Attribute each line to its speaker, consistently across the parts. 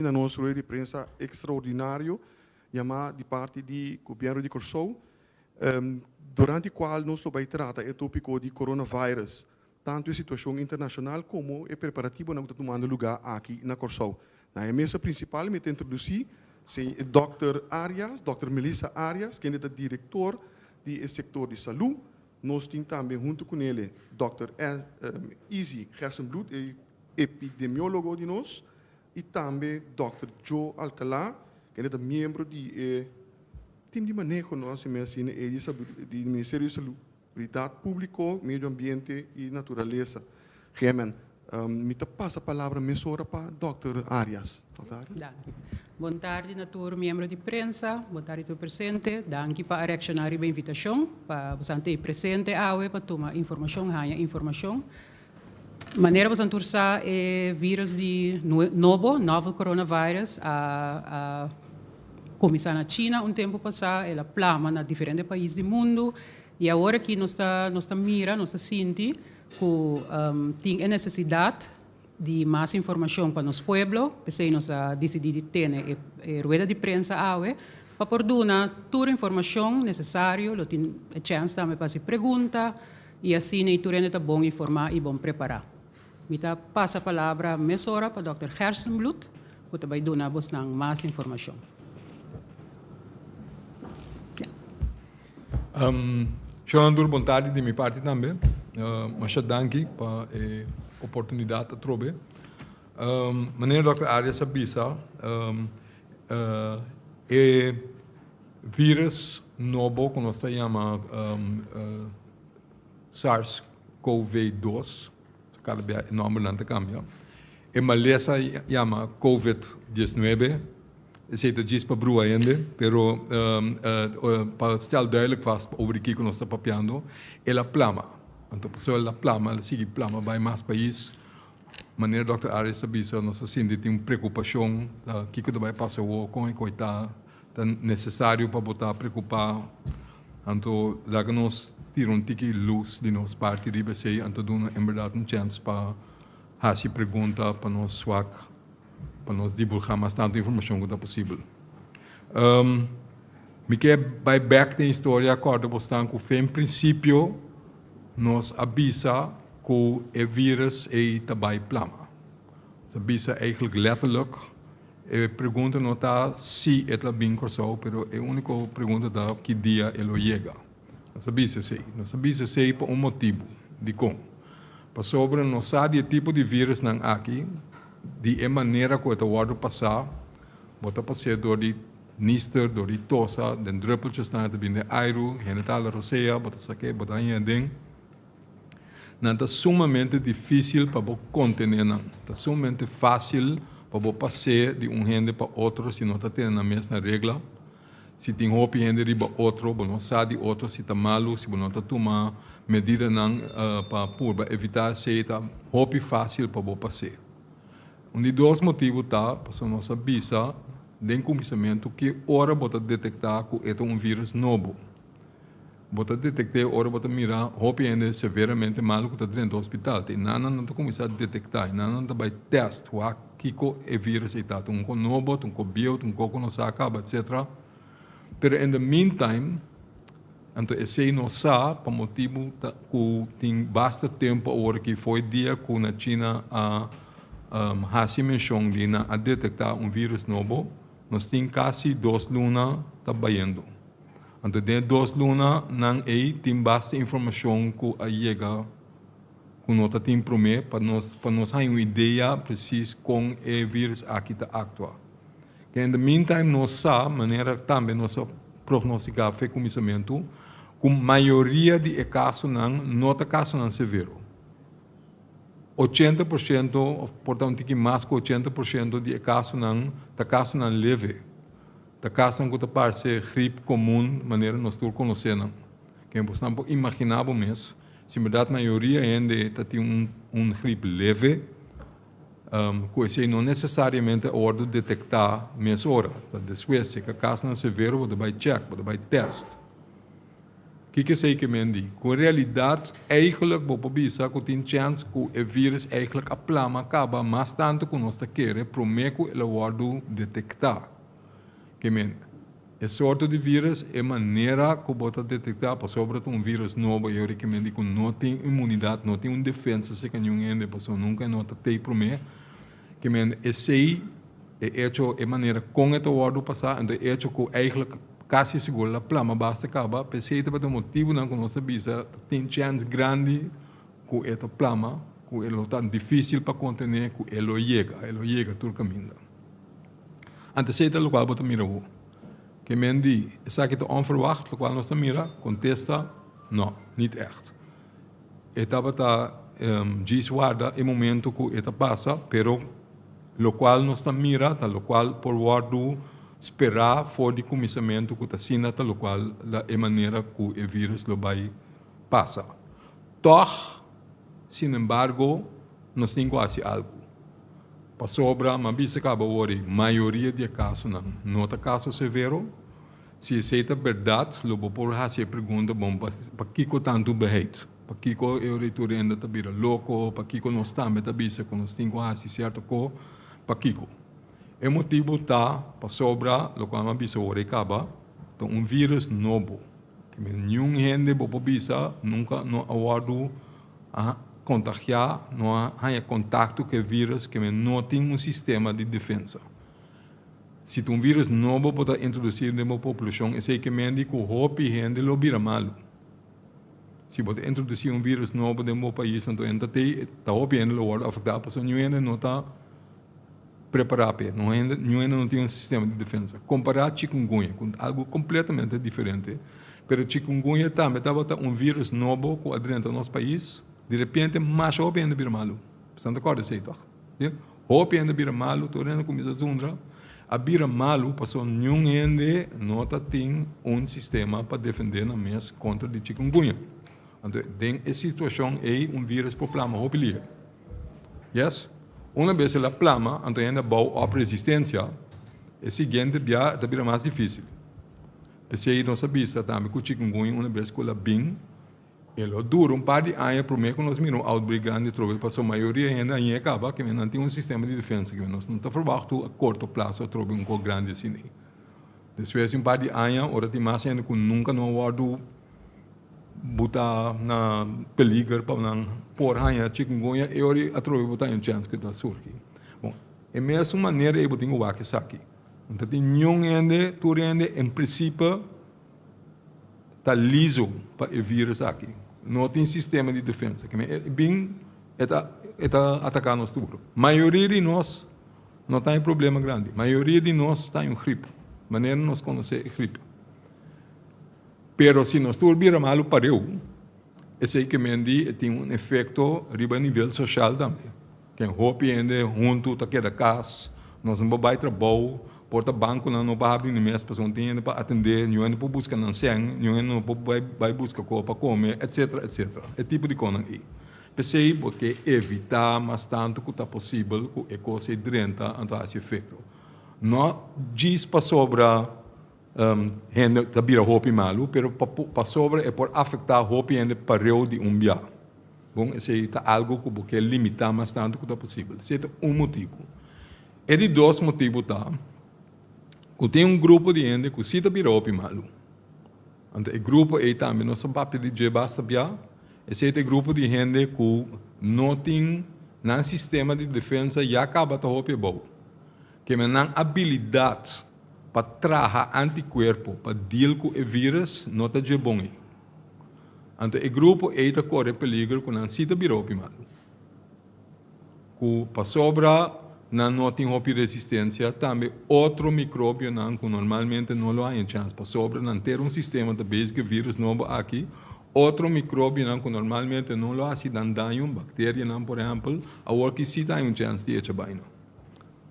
Speaker 1: Na nos rueda di prensa ekstraordinario yamá di parti di Gobièrnu di Kòrsou, durante kual nos lo bai trata e tópiko di coronavirus, tantu e situashon internashonal komo e preparativonan ku ta tumando lugá aki na Kòrsou. Na e mesa prinsipal mi ta introdusí Dòkter Arias, Dòkter Melissa Arias, kende ta direktor di e sektor di salú. Nos tin tambe huntu kunele Dòkter Izzy Gerstenbluth, e epidemiólogo di nos. I tambe Dòkter Joe Alcalá, kende ta miembro di e tim di maneho, no asina mi asina e di Ministerio di Salubridat Públiko, Medio Ambiente i Naturalesa, GMN. Mi ta pasa palabra mesora pa Dòkter Arias. Dòkter Arias.
Speaker 2: Danki. Bon tardi na tur miembro di prensa, bon tardi tur presente. Danki pa a reakshoná riba e invitashon pa bosan ta ei presente awe pa tuma informashon, haña informashon. Manera boso tur sa e virus di nobo, novel coronavirus, a a kuminsá na China un tempu pasá, el a plama na diferente pais di mundu i awor aki nos ta nos ta mira, nos ta sinti ku tin e nesesidat di mas informashon pa nos pueblo, p'esei nos a disidí di tene e e rueda di prensa awe pa por duna tur informashon nesesario, lo tin e chèns tambe pa hasi pregunta. I asina i tur hende ta bon informá i bon prepará. Mi ta pasa palabra mesora pa dòkter Gerstenbluth ku ta bai duna bosnan mas informashon.
Speaker 3: Shon Andur, bon tardi di mi parti tambe. Masha danki pa e oportunidat atrobe. Manera dòkter Arias a bisa, e Virus nobo ku nos ta yama Sars Cov dos, kada bia e nòmbernan ta kambia. E malesa yama Covid diesnuebe, esei ta djis pa brua hende, pero pa stel duidelijk vast over di kiko nos ta papiando, el a plama. Anto pasobra el a plama, el a sigui plama bai mas pais. Manera dòkter Arias ta bisa, nos ta sinti tin un preokupashon kiko ta bai pasa awor, kon e koi ta. Ta nesesario pa bo ta preokupá, anto laga nos tira un tiki lus di nos parti riba esei, anto duna en bèrdat un chèns pa hasi pregunta, pa nos swak, pa nos divulgá mas tantu informashon ku ta posibel. Mi ke bai bèk den historia, kòrda bosnan ku fen prinsipio nos a bisa ku e vírus ei ta bai plama. Nos a bisa eigentlik lètterlik. E pregunta no ta si e ta bin Kòrsou, pero e úniko pregunta ta ki dia e lo yega. Nos a bisa esei. Nos a bisa esei pa un motibu. Dikon? Pasobra nos sa di e tipo di vírusnan aki, di e manera ku e ta wòrdu pasá, bo ta pas'é dor di nister, dor di tosa, den druppeltjesnan e ta bin den airu, hende ta hala rosea, bo ta sak'é, bo ta hañ'é aden. Nan ta sumamente difísil pa bo kontené nan. Ta sumamente fásil pa bo pas'é di un hende pa otro si no ta tene nan mes na regla. Si tin hopi hende riba otro, bo no sa di otro si ta malu, si bo no ta tuma medidanan pa purba evitá esei, ta hopi fásil pa bo pas'é. Un di dos motibu ta pasobra nos a bisa den kuminsamentu ki ora bo ta detektá ku e ta un vírus nobo. Bo ta detekt'é ora bo ta mira hopi hende severamente malu ku ta drenta hospital. Te nan nan ta kuminsá detektá i nan nan ta bai tèst wak kiko e vírus ei ta. Ta un ko nobo, ta un ko bieu, ta un ko ku no sa kaba, etsetera. Pero in the meantime, anto esei no sa pa motibu ta ku tin basta tempu awor aki fo'i dia ku na China a hasi menshon di nan a detektá un vírus nobo, nos tin kasi dos luna ta bayendo. Anto den e dos luna nan ei tin basta informashon ku a yega ku no ta tin promé pa nos pa nos haña un idea presis kon e virus aki ta aktua. Ke in the meantime nos sa, manera tambe nos a prognostiká fe kuminsamentu, ku mayoria di e kasonan no ta kasonan severo. 80% òf por ta un tiki mas ku 80% di e kasonan ta kasonan leve. Ta kasnan ku ta parse grip komun manera nos tur konosé nan. Ken bosnan por imaginá bo mes si bèrdat mayoria hende ta tin un un grip leve ku esei no nesesariamente a wòrdu detektá mesora. Ta despues si e ka kasnan severo bo ta bai chèk, bo ta bai tèst. Kiko esei ke men di? Ku en realidat eigenlijk bo por bisa ku tin chèns ku e vírus eigenlijk a plama kaba mas tantu ku nos ta kere promé ku el a wòrdu detektá. Ke men, e sorto di vírus, e manera ku bo ta detektá pasobra ta un vírus nobo i ora ke men di ku no tin inmunidat, no tin un defensa serka niun hende pasobra nunka e no ta tei promé. Ke men esei, e echo, e manera kon e ta wòrdu pasá, anto e echo ku eigenlijk kasi sigur la plama basta kaba, p'esei tabata e motibunan ku nos ta bisa ta tin chèns grandi ku e ta plama, ku e lo ta difísil pa kontené, ku e lo yega, e lo yega tur kaminda. Anto esei ta lokual bo ta mira awo. Ke men di, esaki ta onverwacht lokual nos ta mira? Kontesta, No, nit ègt. E tabata djis warda e momento ku e ta pasa, pero lokual nos ta mira ta lokual por wòrdu sperá for di kuminsamentu ku ta asina ta lokual la e manera ku e vírus lo bai pasa. Tòg, sinembargo, nos tin ku hasi algu. Pasobra, mi a bisa kaba awor, mayoria di e kasonan no ta kaso severo. Si esei ta bèrdat, lo bo por hasi e pregunta, Bon, pakiko tantu beheit? Pakiko e ora tur hende ta bira loko? Pakiko nos tambe ta bisa ku nos tin ku hasi sierto ko? Pakiko? E motibu ta pasobra, lokual mi a bisa ora e kaba, ta un vírus nobo. Niun hende bo por bisa nunka no a wòrdu kontagiá, no a haña kontakto ku e vírus, ke men no tin un sistema di defensa. Si ta un virus nobo bo ta introduci den bo populacion esey ke mendi cu hopi hende lo bira malu. Si bo ta introduci un virus nobo den bo pais anto enta tey ta hopi hende lo wordo afecta pasobra niun hende no ta prepara p'e, niun hende no tin un sistema di defensa. Compara chikungunya cu algo completamente diferente pero chikungunya tambe tabata un virus nobo cu a drenta nos pais di repente masha hopi hende bira malu. Bo ta corda esey toch? Hopi hende bira malu, tur hende kuminsá zundra, a bira malu pasobra niun hende no ta tin un sistema pa defendé nan mes kontra di chikungunya. Anto den e situashon ei un virus por plama hopi lihe. Yes? Una bes el a plama, anto hende a bou op resistensia, e siguiente bia ta bira mas difísil. P'esei nos a bisa tambe ku chikungunya una bes ku el a bin, E lo dura un par di aña promé ku nos mira un outbreak grandi atrobe, pasobra mayoria hende aña e kaba ke nan tin un sistema di defensa ke nos no ta ferwachtu a korto plaso atrobe un kos grandi asina. Despues di un par di aña ora tin mas hende ku nunka no a wòrdu buta na peliger pa nan por haña chikungunya e ora atrobe bo ta haña un chèns ku ta surgi. Bon, e mesun manera ei bo tin ku wak esaki. No ta tin niun hende, tur hende en prinsipe ta liso pa e virus aki. No tin sistema di defensa. E bin e ta e ta ataka nos tur. Mayoria di nos no ta e problema grandi. Mayoria di nos ta un grip. Manera nos konosé e grip. Pero si nos tur bira malu pareu, esei ke men di e tin un efekto riba nivel soshal tambe. Ken hopi hende huntu ta keda kas, nos no por bai trabou, por ta bankonan no por habri ni mes pasobra no tin hende pa atendé, niun hende por buska nan sèn, niun hende no por bai bai buska kos pa kome, etsetera, etsetera. E tipo di kosnan ei. P'esei bo ke evitá mas tantu ku ta posibel ku e kos ei drenta anto hasi efekto. No djis pasobra hende ta bira hopi malu, pero pasobra e por afektá hopi hende pareu di un bia. Bon, esei ta algu ku bo ke limitá mas tantu ku ta posibel. Esei ta un motibu. E di dos motibu ta ku tin un grupo di hende ku si ta bira hopi malu. Anto e grupo ei tambe nos a papia di dje basta bia. Esei ta e grupo di hende ku no tin nan sistema di defensa ya kaba ta hopi abou. Keme nan abilidat pa traha antikuerpo pa deal ku e virus no ta dje bon ei. Anto e grupo ei ta kore peligro ku nan si ta bira hopi malu. Ku pasobra nan no tin hopi resistensia, tambe otro mikrobionan ku normalmente no lo haña chans pasobra nan ter un sistema ta bezig ku e virus nobo aki, otro mikrobionan ku normalmente no lo hasi nan daño, bakterianan por ehèmpel, awor ki si ta haña un chans di echa baina.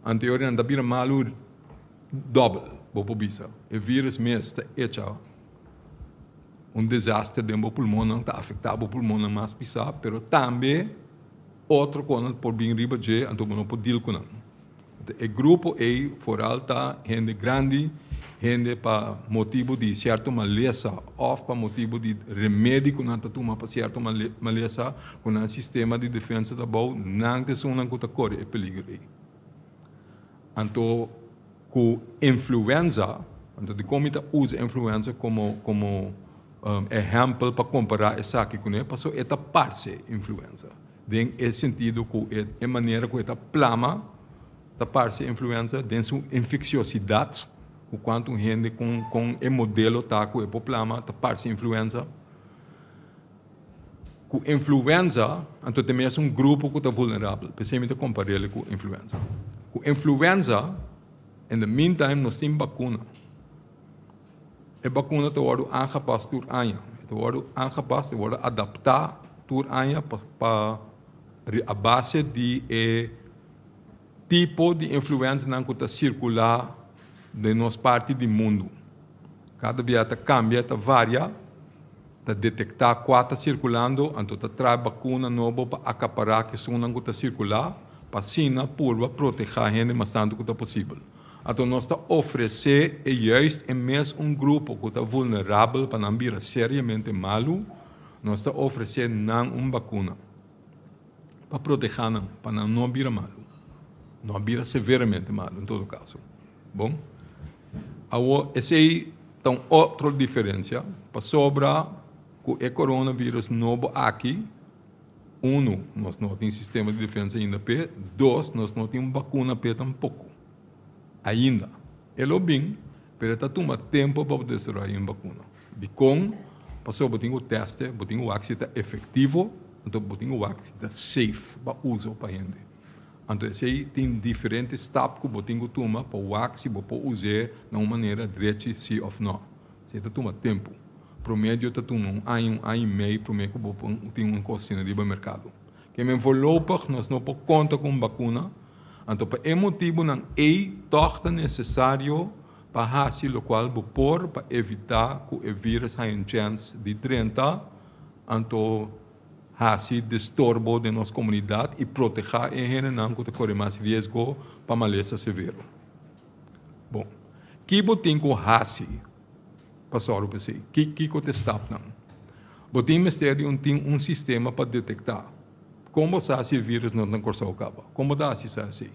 Speaker 3: Anto e ora nan ta bira malu dòbel, bo por bisa. E virus mes ta echa un desaster den bo pulmonnan, ta afektá bo pulmonnan mas pisá, pero tambe otro konan por bin riba dje, anto bo no por deal ku nan. Anto e grupo ei foral ta hende grandi, Hende pa motibu di sierto malesa òf pa motibu di remedi ku nan ta tuma pa sierto malesa ku nan sistema di defensa ta bou, nan ta esunnan ku ta kore e peliger ei. Anto ku influenza, anto dikon mi ta usa influenza komo komo ehèmpel pa kompará esaki kuné? Pasobra e ta parse influenza den e sentido ku e manera ku e ta plama. Ta parse influenza den su infecciosidat, ku kuantu un hende kon kon e modelo ta ku e por plama ta parse influenza. Ku influenza anto ta mes un grupo ku ta vulnerabel, p'esei mi ta kompar'el ku influenza. Ku influenza in the meantime nos tin bakuna. E bakuna ta wòrdu aangepas tur aña, e ta wòrdu aangepas, e wòrdu adaptá tur aña pa pa a base di e Tipo di influenzanan ku ta sirkulá den nos parti di mundu. Kada bia ta kambia, ta varia, ta detektá kua ta sirkulando, anto ta traha bakuna nobo pa akapará kesunnan ku ta sirkulá, pa asina purba protehá hende mas tantu ku ta posibel. Anto nos ta ofresé e juist e mes un grupo ku ta vulnerabel pa nan bira seriamente malu, nos ta ofresé nan un bakuna. Pa protehá nan, pa nan no bira malu. No bira severamente malu, en todo kaso. Bon. Awor, esei ta un otro diferensia, pasobra ku e coronavirus nobo aki, unu, nos no tin sistema di defensa ainda p'e, dos, nos no tin un bakuna p'e tampoko. Ainda. E lo bin, pero e ta tuma tempu pa bo desaroyá un bakuna. Dikon? Pasobra bo tin ku tèste, bo tin ku wak si ta efektivo, anto bo tin ku wak si ta safe pa uso pa hende. Anto esei tin diferente stap ku bo tin ku tuma pa wak si bo por us'é na un manera drechi si òf nò. Esei ta tuma tempu. Promedio ta tuma un aña, un aña i mei promé ku bo por tin un kos asina riba merkado. Ke men voorlopig nos no por konta ku un bakuna, anto pa e motibunan ei tòg ta nesesario pa hasi lokual bo por pa evitá ku e vírus haña un chèns di drenta, anto hasi distorbo den nos komunidat i protehá e hendenan ku ta kore mas riesgo pa malesa severo. Bon, ki bo tin ku hasi pa sòru pa esei? Ki kiko ta e stapnan? Bo tin mester di un tin un sistema pa detektá kon bo sa si e vírus no ta na Kòrsou kaba. Kon bo ta hasi sa esei?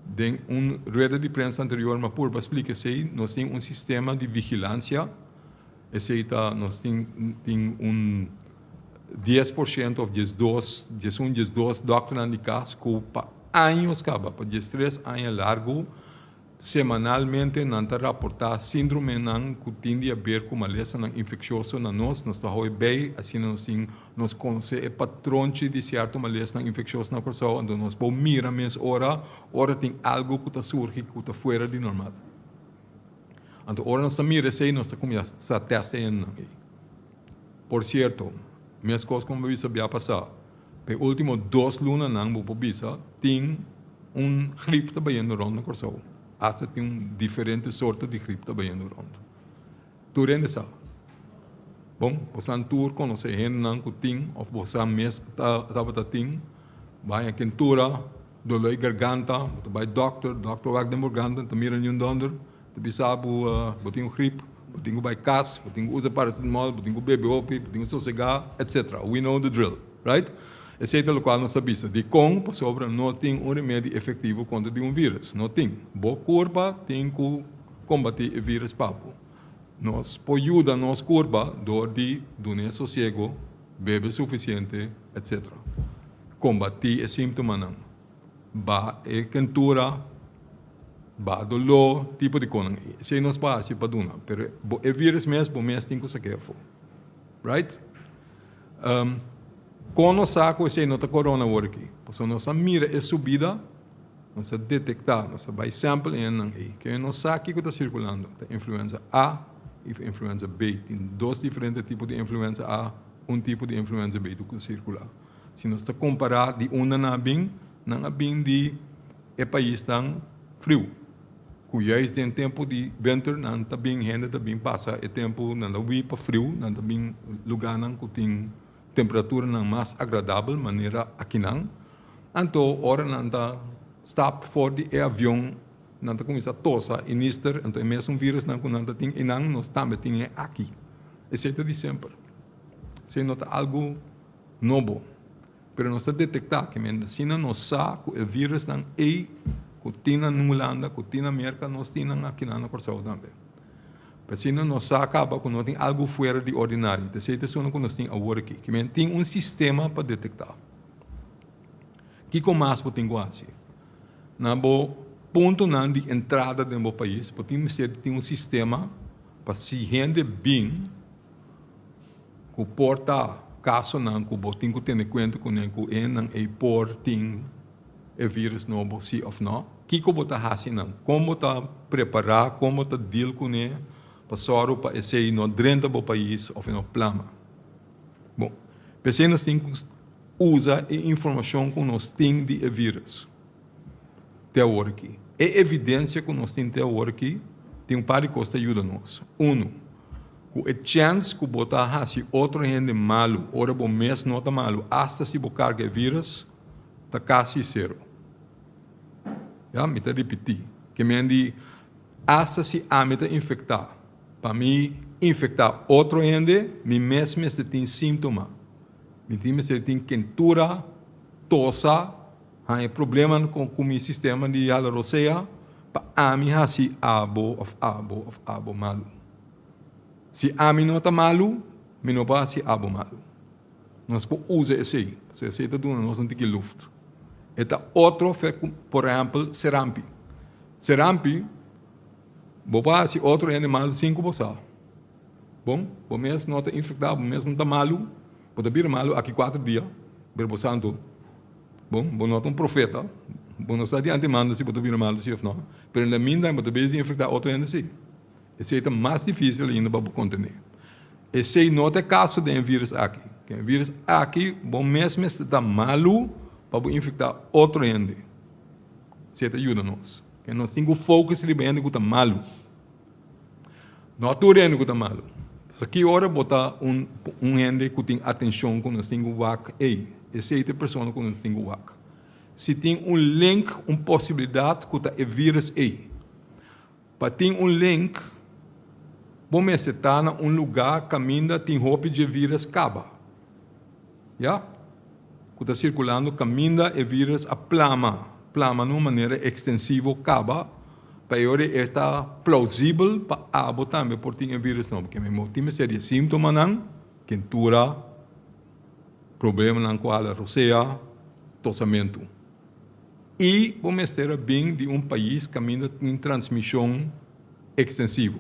Speaker 3: Den un rueda di prensa anterior mi a purba splika esei, nos tin un sistema di vigilansia, esei ta nos tin tin un 10% of 12, 11, 12 dokternan di kas ku pa años kaba, pa 13 aña largu Semanalmente nan ta raportá síndromenan ku tin di aber ku malesanan infekshioso na nos. Nos ta hoi bei, asina nos tin nos konosé e patronchi di sierto malesanan infekshioso na Kòrsou, anto nos por mira mes ora ora tin algu ku ta surgi ku ta fuera di normal. Anto ora nos ta mira esei nos ta kuminsá sa tèst e hendenan ei. Por sierto, meskos komo mi a bisa bia pasá, Pa e ultimo dos lunanan bo por bisa tin un grip ta bayendo rond na Kòrsou. Asta tin un diferente sorto di grip ta bayendo rond. Tur hende sa. Bon, bo san tur konosé hendenan ku tin òf bo sa mes ta tabata tin. Bo haña kentura, doló di garganta, bo ta bai dòkter, dòkter wak den bo garganta, no ta mira niun dònder. Ta bisa bo bo tin un grip, bo tin ku bai kas, bo tin ku usa paracetamol, bo tin ku bebe hopi, bo tin ku sosegá, etc. We know the drill, right? Esei ta lokual nos ta bisa. Dikon? Pasobra no tin un remedi efektivo kontra di un virus. No tin. Bo kurpa tin ku kombatí e virus pa bo. Nos por yuda nos kurpa dor di dun'é sosiego, bebe sufisiente, etc. Kombatí e símptomanan. Ba e kentura, ba doló, tipo di konan ei. Esei nos por hasi pa duna, pero bo e virus mes bo mes tin ku sak'é afó. Right? Um, kon nos sa ku esei no ta korona awor aki? Pasobra nos a mira e subida, nos a detektá, nos a bai sample e hendenan ei. Ke nos sa kiko ta sirkulando, ta influenza A i influenza B. Tin dos diferente tipo di influenza A, un tipo di influenza B ku ta sirkulá. Si nos ta kompará di unda nan a bin, nan a bin di e paisnan friu, ku juist den tempu di winter nan ta bin, hende ta bin pasa e tempu, nan ta hui pa friu, nan ta bin lugánan ku tin temperaturanan mas agradabel manera akinan. Anto ora nan ta stap for di e avion. Nan ta kuminsá tosa i nister, anto e mesun virusnan ku nan ta tin einan, nos tambe tin e aki. Esei ta di semper. Esei no ta algu nobo. Pero nos ta detektá ke men asina nos sa ku e virusnan ei ku tin na Hulanda, ku tin na Merka, nos tin nan akinan na Kòrsou tambe. Asina nos sa kaba ku no tin algu fuera di ordinario. Ta esei ta esun ku nos tin awor aki. Ke men tin un sistema pa detektá. Kiko mas bo tin ku hasi? Na bo puntonan di entrada den bo pais, bo tin mester di tin un sistema pa si hende bin ku por ta kasonan ku bo tin ku tene kuenta kuné ku e nan ei por tin e virus nobo si òf nò. Kiko bo ta hasi nan? Kon bo ta prepará? Kon bo ta deal kuné pa sòru pa esei no drenta bo pais òf e no plama? Bon, p'esei nos tin ku usa e informashon ku nos tin di e virus te awor aki. E evidensia ku nos tin te awor aki tin un par di kos ta yuda nos. Unu, ku e chèns ku bo ta hasi otro hende malu ora bo mes no ta malu, asta si bo karga e virus, ta kasi sero. Ya, mi ta ripití, ke men di asta si ami ta infektá, pa mi infektá otro hende, mi mes mester tin síntoma. Mi tin mester tin kentura, tosa, haña problemanan ku mi sistema di hala rosea pa ami hasi abo òf abo òf abo malu. Si ami no ta malu, mi no por hasi abo malu. Nos por usa esei, pasobra esei ta duna nos un tiki luft. E ta otro fe ku, por ehèmpel, serampi. Serampi, bo por hasi otro hende malu sin ku bo sa. Bon, bo mes no ta infektá, bo mes no ta malu, bo ta bira malu aki kuater dia, pero bo santu. Bon, bo no ta un profeta, bo no sa di antemano si bo ta bira malu si òf no, pero in the meantime bo ta bezig di infektá otro hende si. Esei ta mas difísil ainda pa bo kontené. Esei no ta e kaso den e vírus aki. Den e vírus aki bo mes mester ta malu pa bo infektá otro hende. Esei ta yuda nos. Nos tin ku focus riba hende ku ta malu. No tur hende ku ta malu. So ki ora bo ta un un hende ku tin atenshon ku nos tin ku wak, ey, esei ta e persona ku nos tin ku wak. Si tin un link, un posibilidat ku ta e virus ey. Pa tin un link, bo mester ta na un lugá kaminda tin hopi dje virus kaba. Ya. Ku ta sirkulando kaminda e virus a plama, plama na un manera ekstensivo kaba. Pa e ora e ta plausibel pa abo tambe por tin e virus nobo. Ke memo tin mester di e síntomanan, kentura, problemanan ku hala rosea, tosamentu. I bo mester a bin di un pais kaminda tin transmishon ekstensivo.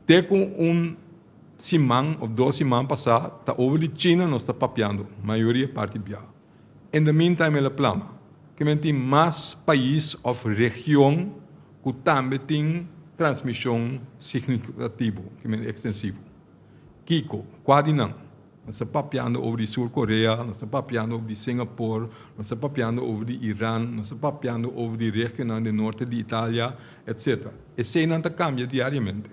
Speaker 3: Te ku un siman òf dos siman pasá ta over di China nos ta papiando, mayoria parti bia. In the meantime el a plama. Ke men tin mas pais of region ku tambe tin transmishon signifikativo, ke men ekstensivo. Kiko? Kua di nan? Nos ta papiando over di Sur Korea, nos ta papiando over di Singapore, nos ta papiando over di Iran, nos ta papiando over di regionnan den norte di Italia, etc. Eseinan ta kambia diariamente.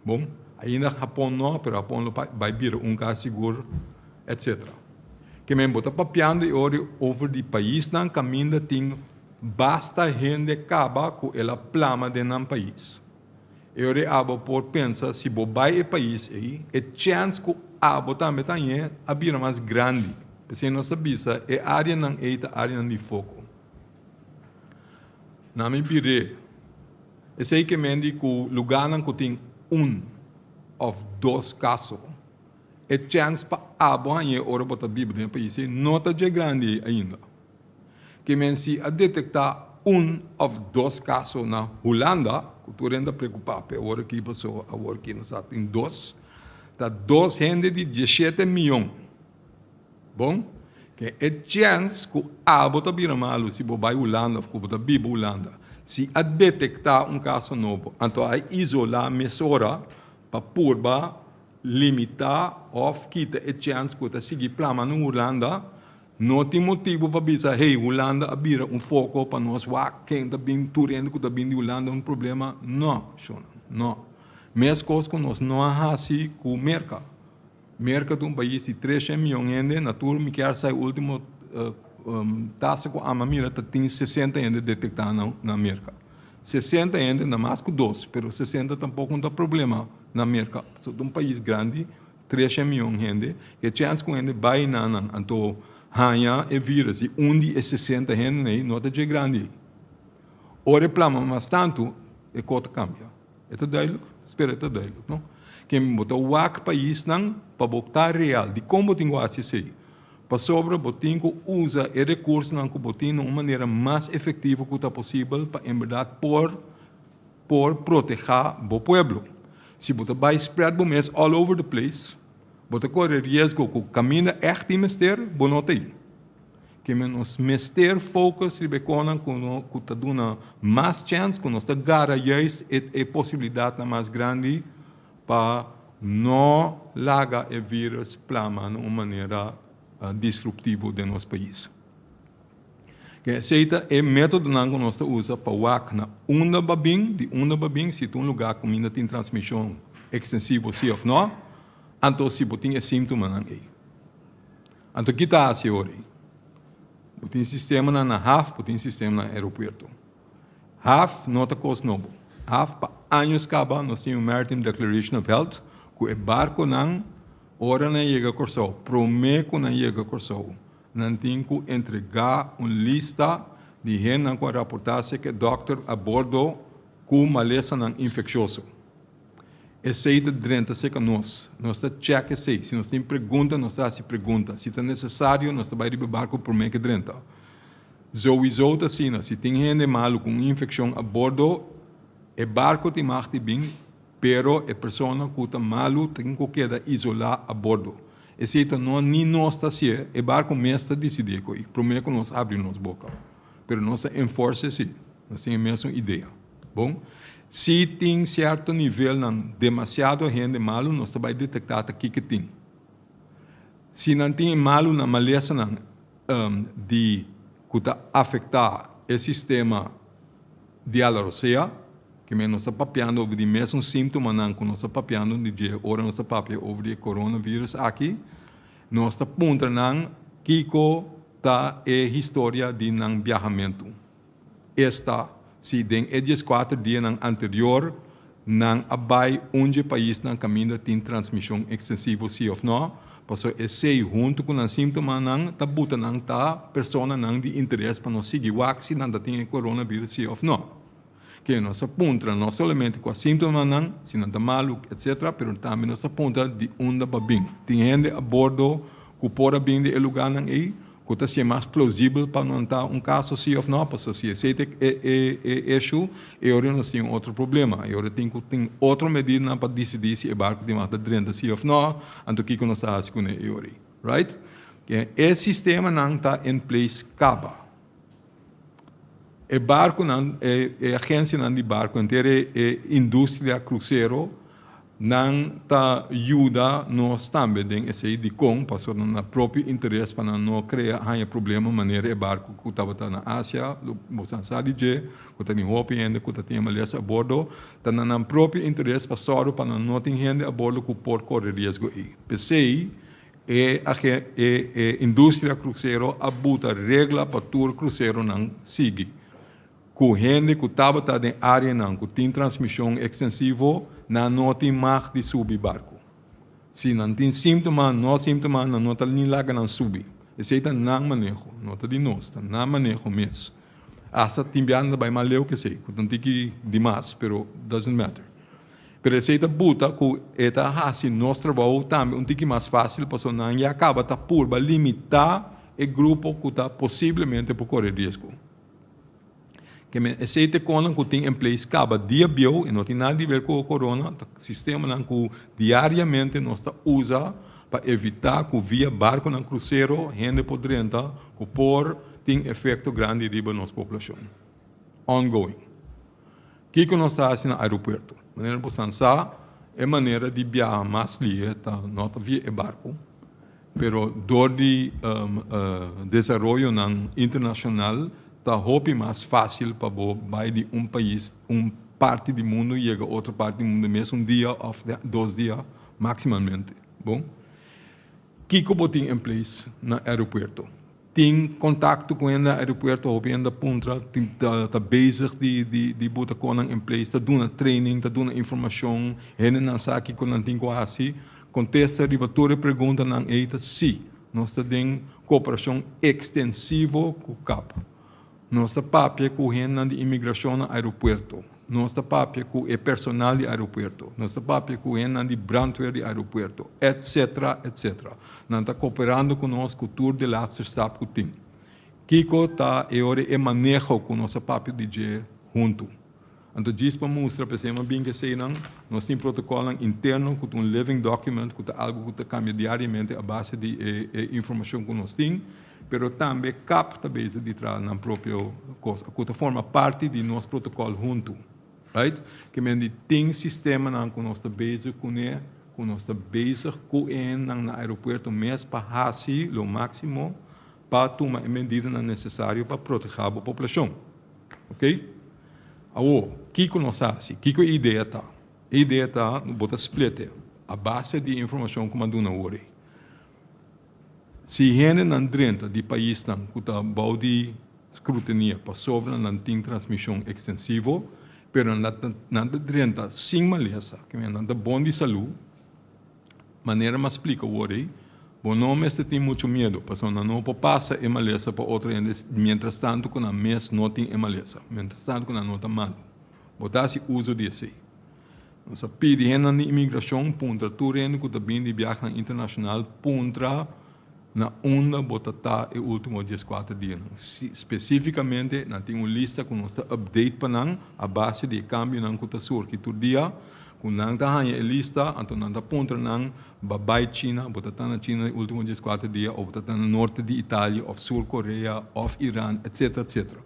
Speaker 3: Bon, ainda Hapon no, pero Hapon lo bai bira un cas sigur, etc. Ke men bo ta papiando e ora over di paisnan caminda tin basta hende caba cu el a plama den nan pais. E ora abo por pensa si bo bai e pais ei, e chance cu abo tambe ta hañ'é a bira mas grandi. P'esei nos ta bisa e areanan ei ta areanan di foco. Na mi bir'é. Esei ke men di ku lugánan ku tin un òf dos kaso, e chèns pa abo hañ'é ora bo ta biba den e pais ei no ta dje grandi ainda. Ke men si a detektá un òf dos kaso na Hulanda, ku tur hende ta preokupá p'e awor aki pasobra awor aki nos a tin dos, ta dos hende di dieshete mion. Bon, ke e chèns ku abo ta bira malu si bo bai Hulanda òf ku bo ta biba Hulanda, si a detektá un kaso nobo, anto a isolá mesora pa purba limitá òf kita e chèns ku ta sigui plama na Hulanda, no tin motibu pa bisa, hey, Hulanda a bira un foko pa nos wak ken ta bin, tur hende ku ta bin di Hulanda un problema. No, shonnan, no. Meskos ku nos no a hasi ku Merka. Merka ta un pais di tres shen mion hende, na tur mi kier sa e ultimo. tasa ku ami a mira ta tin 60 hende detektá na Merka. 60 hende na mas ku dos, pero 60 tampoko no ta problema na Merka. So ta un pais grandi, 300 mion hende, e chèns ku hende bai na nan anto haña e virus di un di e 60 hende ei no ta dje grandi ei. Ora e plama mas tantu, e kos ta kambia. E ta duidelijk? Spera e ta duidelijk, no? Ken bo ta wak paisnan pa bo ta real. Dikon bo tin ku hasi esei? Pasobra bo tin ku usa e rekursonan ku bo tin na un manera mas efektivo ku ta posibel pa en bèrdat por por protehá bo pueblo. Si bo ta bai spread bo mes all over the place, bo ta kore riesgo ku kaminda ègt tin mester, bo no ta ei. Ke men nos mester focus riba e konan ku no ku ta duna mas chèns, ku nos ta gara juist e e posibilidatnan mas grandi pa no laga e virus plama na un manera disruptivo den nos pais. Ke esei ta e metodonan ku nos ta usa pa wak na unda ba bin, di unda ba bin, si ta un lugá ku minda tin transmishon ekstensivo si òf no, anto si bo tin e síntomanan ei. Anto ki ta hasi ora ei? Bo tin sistemanan na haf, bo tin sistema na aeropuerto. Haf no ta kos nobo. Haf pa años kaba nos tin un Maritime Declaration of Health ku e barkonan ora nan yega Kòrsou, promé ku nan yega Kòrsou, nan tin ku entregá un lista di hendenan ku a raportá seke dòkter a bordo ku malesanan infekshoso. Esei ta drenta serka nos. Nos ta chèk esei. Si nos tin pregunta, nos ta hasi pregunta. Si ta nesesario, nos ta bai riba e barku promé ke drenta. Zowizo ta asina, si tin hende malu ku un infekshon a bordo, e barku tin mag di bin, pero e persona ku ta malu tin ku keda isolá a bordo. Esei ta no ni nos ta hasié, e barku mes ta disidí ko'i, promé ku nos abri nos boka. Pero nos ta enforse si. Nos tin e mesun idea. Bon, si tin sierto nivelnan demasiado hende malu, nos ta bai detektá ta kiko tin. Si nan tin e malunan, malesanan di ku ta afektá e sistema di alarosea, ke men nos ta papiando over di mesun síntomanan ku nos ta papiando di dje ora nos ta papia over di e coronavirus aki, nos ta puntra nan kiko ta e historia di nan biahamentu. Esta, si den e dieskuater dianan anterior nan a bai un dje paisnan kaminda tin transmishon ekstensivo si òf nò, pasobra esei huntu ku nan síntomanan ta buta nan ta personanan di interes pa nos sigui wak si nan ta tin e coronavirus si òf nò. Ke nos a puntra no solamente kua síntomanan, si nan ta malu, etcetera, pero tambe nos a puntra di unda pa bin. Tin hende a bordo ku por a bin di e lugánan ei ku ta siña mas plausibel pa nan ta un kaso si òf nò, pasobra si esei ta e e issue, e ora nos tin un otro problema. E ora tin ku tin otro medidanan pa disidí si e barku tin mas ta drenta si òf nò, anto kiko nos ta hasi kuné e ora ei. Right? E sistemanan ta in place kaba. E barkunan, e agensianan di barku, henter e industria krusero, nan ta yuda nos tambe den esei. Dikon? Pasobra nan propio interes pa nan no krea haña problema manera e barku ku tabata na Asia, boso sa di dje, ku ta tin hopi hende ku ta tin e malesa a bordo, ta na nan propio interes pa sòru pa nan no tin hende a bordo ku por kore riesgo ei. P'esei E e industria krusero a buta regla pa tur kruseronan sigui. Ku hende ku tabata den áreanan ku tin transmishon ekstensivo, nan no tin mag di subi barku. Si nan tin síntoma, no síntoma, nan no ta ni laga nan subi. Esei ta nan maneho, no ta di nos, ta nan maneho mes. Asta tin biaha nan ta bai mas leu ku esei, ku ta un tiki dimas, pero doesn't matter. Pero esei ta buta ku e ta hasi nos trabou tambe un tiki mas fásil pasobra nan ya kaba ta purba limitá e grupo ku ta posiblemente por kore riesgo. Ke men esei ta e konan ku tin en place kaba dia bieu i no tin nada di ber ku corona, ta sistemanan ku diariamente nos ta usa pa evitá ku via barkonan krusero hende por drenta ku por tin efekto grandi riba nos poblashon. Ongoing. Kiko nos ta hasi na aeropuerto? Manera bo san sa, e manera di biaha mas lihe ta no ta via e barku, pero dor di desaroyonan internashonal ta hopi mas fásil pa bo bai di un pais, un parti di mundu yega otro parti di mundu mes un dia òf dos dia maksimalmente. Bon, kiko bo tin en place na aeropuerto? Tin kontakto ku hende na aeropuerto, hopi hende ta puntra, tin ta ta bezig di di di buta konan in place, ta duna training, ta duna informashon, hendenan sa kiko nan tin ku hasi. Kontesta riba tur e preguntanan ei ta sí. Nos ta den kooperashon ekstensivo ku kap. Nos ta papia ku hendenan di imigrashon na aeropuerto. Nos ta papia ku e personal di aeropuerto. Nos ta papia ku hendenan di brandweer di aeropuerto, etcetera, etcetera. Nan ta kooperando ku nos ku tur de laatste stap ku tin. Kiko ta e ora e maneho ku nos a papia di dje huntu? Anto djis pa mustra p'esei a bin ku eseinan, nos tin protokolnan interno ku ta un living document, ku ta algu ku ta kambia diariamente a base di e e informashon ku nos tin, pero tambe cap ta bezig di traha nan propio kos ku ta forma parti di nos protokòl huntu. Right? Ke men di tin sistemanan ku nos ta bezig kuné, ku nos ta bezig ku e hendenan na aeropuerto mes pa hasi lo máksimo pa tuma e medidanan nesesario pa protehá bo poblashon. Ok? Awor, kiko nos hasi? Kiko e idea ta? E idea ta, bo ta split e a base di e informashon ku mi a duna awor ei. Si hendenan drenta di paisnan ku ta bou di skrutinía pasobra nan tin transmishon ekstensivo, pero nan ta drenta sin malesa, ke nan ta bon di salú, Manera m'a splika awor ei, bo no mester tin muchu miedu, pasobra nan no por pasa e malesa pa otro hende mientras tantu ku nan mes no tin e malesa, mientras tantu ku nan no ta malu. Bo ta hasi uso di esei. Nos a pidi hendenan di imigrashon puntra tur hende ku ta bini di biahenan internashonal puntra na unda bo ta ta e ultimo dieskuater dianan. Spesifikamente nan tin un lista ku nos ta update pa nan a base di e kambionan ku ta surgi tur dia. Ku nan ta haña e lista, anto nan ta puntra nan, Ba bai China, bo ta ta na China e ultimo dieskuater dia òf bo ta ta na norte di Italia òf Sur Korea òf Iran, etsetera, etsetera.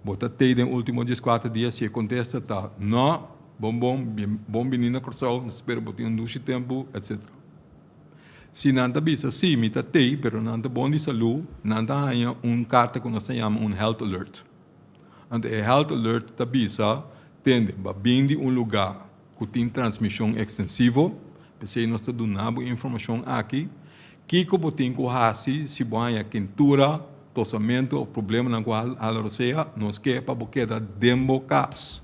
Speaker 3: Bo ta tei den ultimo dieskuater dia? Si e kontesta ta nò, bon bon, bon bini na Kòrsou, nos spera bo tin un dushi tempu, etsetera. Si nan ta bisa, Sí, mi ta tei, pero nan ta bon di salú, nan ta haña un karta ku nos ta yama un health alert. Anto e health alert ta bisa, Tende, bo a bin di un lugá ku tin transmishon ekstensivo, p'esei nos ta duna bo e informashon aki. Kiko bo tin ku hasi si bo haña kentura, tosamentu òf problemanan ku hala rosea? Nos ke pa bo keda den bo kas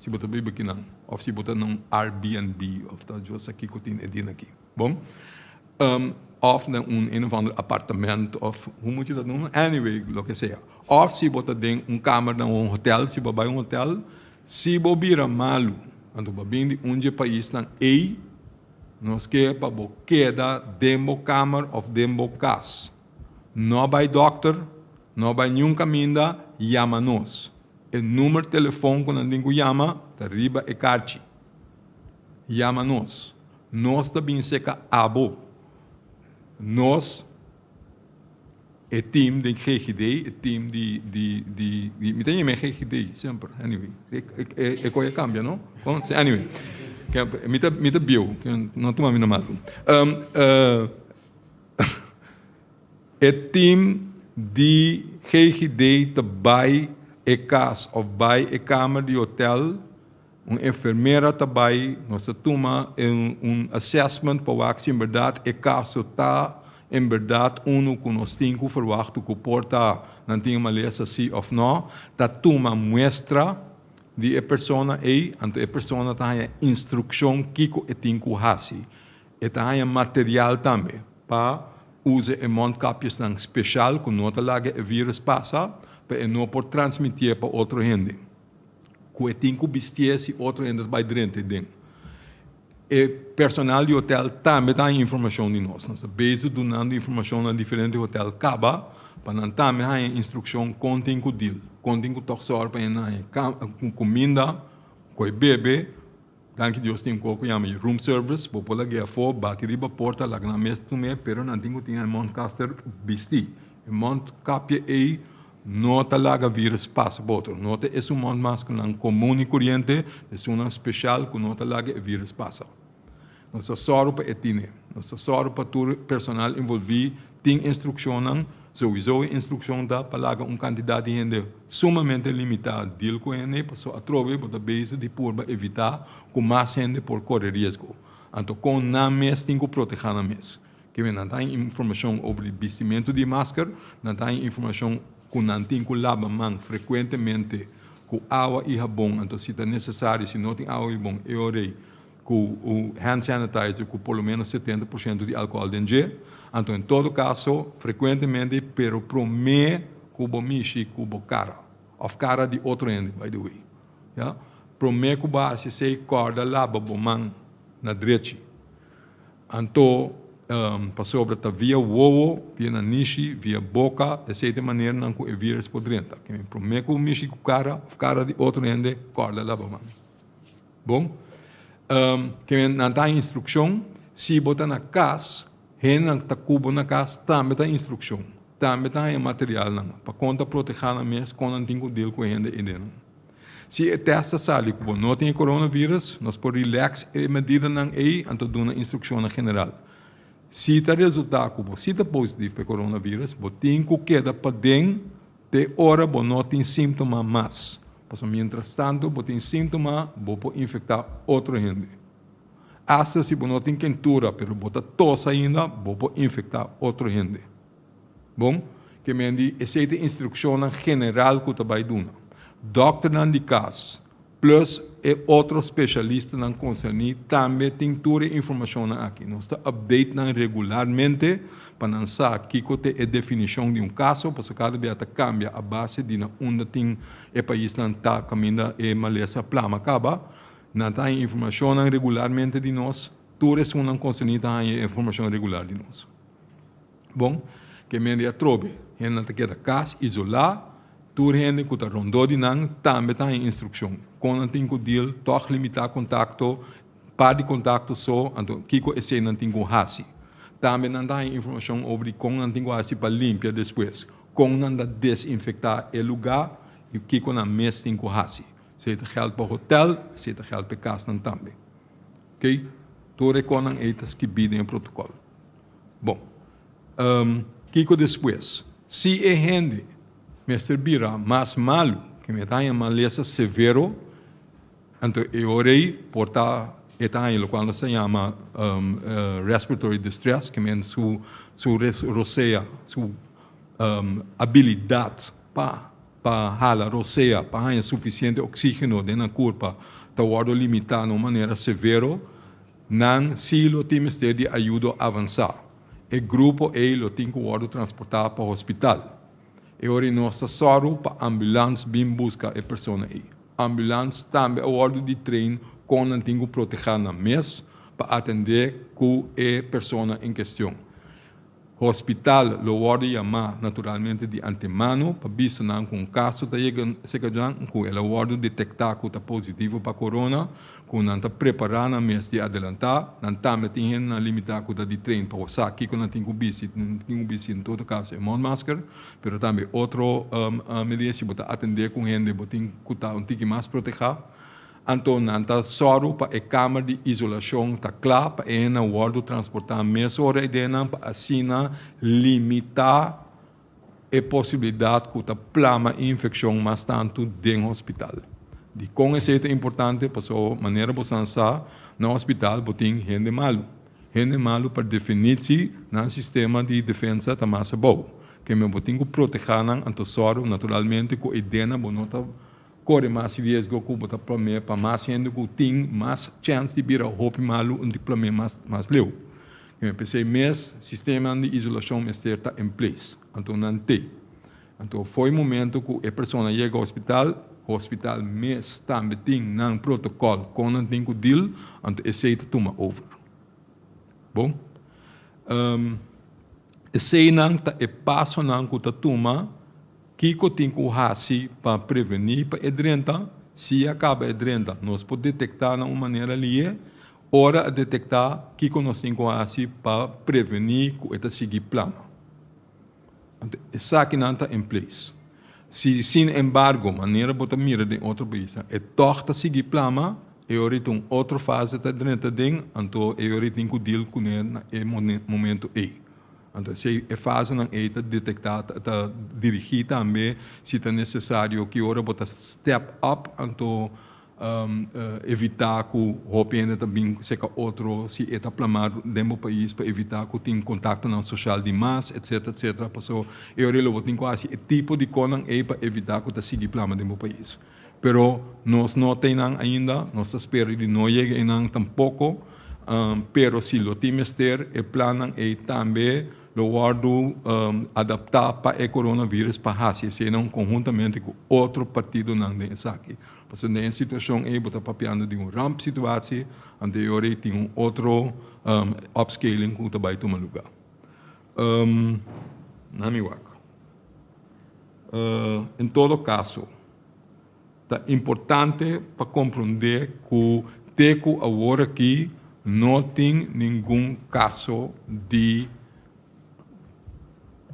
Speaker 3: si bo ta biba kinan òf si bo ta na un Airbnb òf ta djosa kiko tin e dina aki. Bon, of na un een of ander apartement of hoe moet je dat noemen? Anyway, loke sea. Of si bo ta den un kamer na un hotel, si bo bai un hotel, si bo bira malu, anto bo bin di un dje paisnan ei, nos ke pa bo keda den bo kamer of den bo kas. No bai dokter, no bai niun kaminda, yama nos. E numer telefon ku nan tin ku yama ta riba e karchi. Yama nos. Nos ta bin seka abo. Nos, e team den GGD, e team di, di, di, di, mi ta yama e GGD semper, anyway, e, e, e koe a kambia, no? Kon? Anyway, mi ta, mi ta bieu, no tuma mi na malu. Um, uh, e team di GGD ta bai e kas of bai e kamer di hotel Un enfermera ta bai, nos ta tuma un assessment pa wak si en berdad e caso ta en berdad unu cu nos tin cu verwachtu cu por ta nan tin e malesa si of no. Ta tuma muestra di e persona ey, anto e persona ta haña instruccion kico e tin cu haci. E ta haña material tambe pa usa e mondkapjesnan special cu no ta laga e virus pasa pa e no por transmitié pa otro hende. Ku e tin ku bistié si otro hende ta bai drenta den. E personal di hotel tambe ta haña informashon di nos. Nos ta bezig dunando informashon na diferente hotel kaba pa nan tambe haña instrukshon kon tin ku deal, kon tin ku tòg sòru pa hende haña kuminda, ku e bebe. Danki Dios tin un ku yama room service, bo por lag'é afó, bati riba porta, laga nan mes tum'é, pero nan tin ku tin e mondkaster bistí. E mondkapje ei no ta laga virus pasa pa otro. No ta esun mondmaskernan komun i kuriente, esunnan speshal ku no ta laga e virus pasa. Nos ta sòru pa e tine. Nos ta sòru pa tur personal envolví tin instrukshonnan. Souiso e instrukshon ta pa laga un kantidat di hende sumamente limitá deal ku hende, pasobra atrobe bo ta bezig di purba evitá ku mas hende por kore riesgo. Anto kon nan mes tin ku protehá nan mes? Ke men nan ta haña informashon over di bistimentu di masker, nan ta haña informashon ku nan tin ku laba man frekuentemente ku awa i habon, anto si ta nesesario, si no tin awa i habon, e ora ei ku un hand sanitizer ku por lo menos 70% di alkohòl den dje. Anto en todo kaso, frekuentemente, pero promé ku bo mishi ku bo kara, òf kara di otro hende, by the way, ya. Promé ku bo hasi esei, kòrda laba bo man na drechi. Anto, pasobra ta via wowo, via nanishi, via boka, esei ta e maneranan ku e virus por drenta. Promé ku mishi ku kara òf kara di otro hende, kòrda laba man. Bon. Ke nan ta instrukshon, si bo ta na kas, hendenan ku ta ku bo na kas tambe ta instrukshon, tambe ta haña materialnan pa kon ta protehá nan mes, kon nan tin ku deal ku e hende eidenan. Si e tèst ta sali ku bo no tin e coronavirus, nos por rilèks e medidanan ei anto duna instrukshonnan general. Si ta resultá ku bo si ta positif pa e coronavirus, bo tin ku keda paden te ora bo no tin síntoma mas. Pasobra mientrastantu bo tin síntoma, bo por infektá otro hende. Asta si bo no tin kentura pero bo ta tos ainda, bo por infektá otro hende. Bon, ke men di esei ta instrukshonnan general ku ta bai duna. Dòkternan di kas plus e otro spesialistanan konserní tambe tin tur e informashonnan aki. Nos ta update nan regularmente pa nan sa kiko ta e definishon di un kaso, pasobra kada bia ta kambia a base di na unda tin e paisnan ta kaminda e malesa plama kaba. Nan ta haña informashonnan regularmente di nos, tur esunnan konserní ta haña e informashon regular di nos. Bon, ke mende atrobe, hendenan ta keda kas isolá, tur hende ku ta rondó di nan tambe ta haña instrukshon kon nan tin ku deal, tòg limitá kontakto, par di kontakto so, anto kiko esei nan tin ku hasi. Tambe nan ta haña informashon over di kon nan tin ku hasi pa limpia despues, kon nan ta desinfektá e lugá i kiko nan mes tin ku hasi. Esei ta gèld pa hotèl, esei ta gèld pa e kasnan tambe. Oké, tur e konnan ei ta skibí den e protokòl. Bon, kiko despues? Si e hende mester bira mas malu, ke mi ta haña malesa severo, anto e ora ei por ta e ta haña lokual nos ta yama respiratory distress, ke men su su rosea, su abilidat pa pa hala rosea, pa haña sufisiente oksígeno den nan kurpa ta wòrdu limitá na un manera severo. Nan sí lo tin mester di ayudo avansá. E grupo ei lo tin ku wòrdu transportá pa hospital. E ora ei nos ta sòru pa ambulans bin buska e persona ei. Ambulans tambe a wòrdu di train kon nan tin ku protehá nan mes pa atendé ku e persona en kestion. Hospital lo wòrdu yamá naturalmente di antemano pa bisa nan ku un kaso ta yega serka djan ku el a wòrdu detektá ku ta positivo pa korona, ku nan ta prepará nan mes di adelantá. Nan tambe tin hendenan limitá ku ta di train pa sa kiko nan tin ku bisti, nan tin ku bisti en todo kaso e mondmasker, pero tambe otro medida si bo ta atendé ku hende bo tin ku ta un tiki mas protehá. Anto nan ta sòru pa e kamer di isolashon ta kla pa e hendenan wòrdu transportá mesora e denan pa asina limitá e posibilidat ku ta plama e infekshon mas tantu den hospital. Dikon esei ta importante? Pasobra manera bo san sa, na hospital bo tin hende malu. Hende malu per definitsi nan sistema di defensa ta mas abou. Keme bo tin ku protehá nan anto sòru naturalmente ku e denan bo no ta Kore mas riesgo ku bo ta plam'é pa mas hende ku tin mas chèns di bira hopi malu un di plam'é mas mas leu. P'esei mes sistemanan di isolashon mester ta en place. Anto nan t'ei. Anto fo'i momento ku e persona yega hospital, hospital mes tambe tin nan protokòl kon nan tin ku deal, anto esei ta tuma over. Bon. Eseinan ta e pasonan ku ta tuma. Kiko tin ku hasi pa prevení pa e drenta? Si a kaba e drenta, nos por detektá na un manera lié. Ora a detektá, kiko nos tin ku hasi pa prevení ku e ta sigui plama? Anto esakinan ta in place. Si sin embargo, manera bo ta mira den otro paisnan, e tòg ta sigui plama, e ora ei ta un otro fase ta drenta den, anto e ora ei tin ku deal kuné na e momento ei. Anto esei e fasenan ei ta detektá, ta dirigí tambe si ta nesesario ki ora bo ta step up anto. Evitá ku hopi hende ta bin seka otro si e ta plamá den bo pais pa evitá ku tin kontaktonan soshal di mas etsetera etsetera paso e ora lo bo tin ku hasi e tipo di konan ei pa evitá ku ta sigui plama den bo pais. Pero nos no ta einan ainda, nos ta spera di no yega einan tampoko, pero si lo tin mester e plannan ei tambe lo wòrdu adaptá pa e coronavirus pa hasi eseinan konhuntamente ku otro partidonan den esaki. Pasobra den e situashon ei bo ta papiando di un rampsituatie, anto e ora ei tin un otro upscaling ku ta bai tuma lugá. Na mi wak. En todo kaso, ta importante pa komprondé ku te ku awor aki no tin ningun kaso di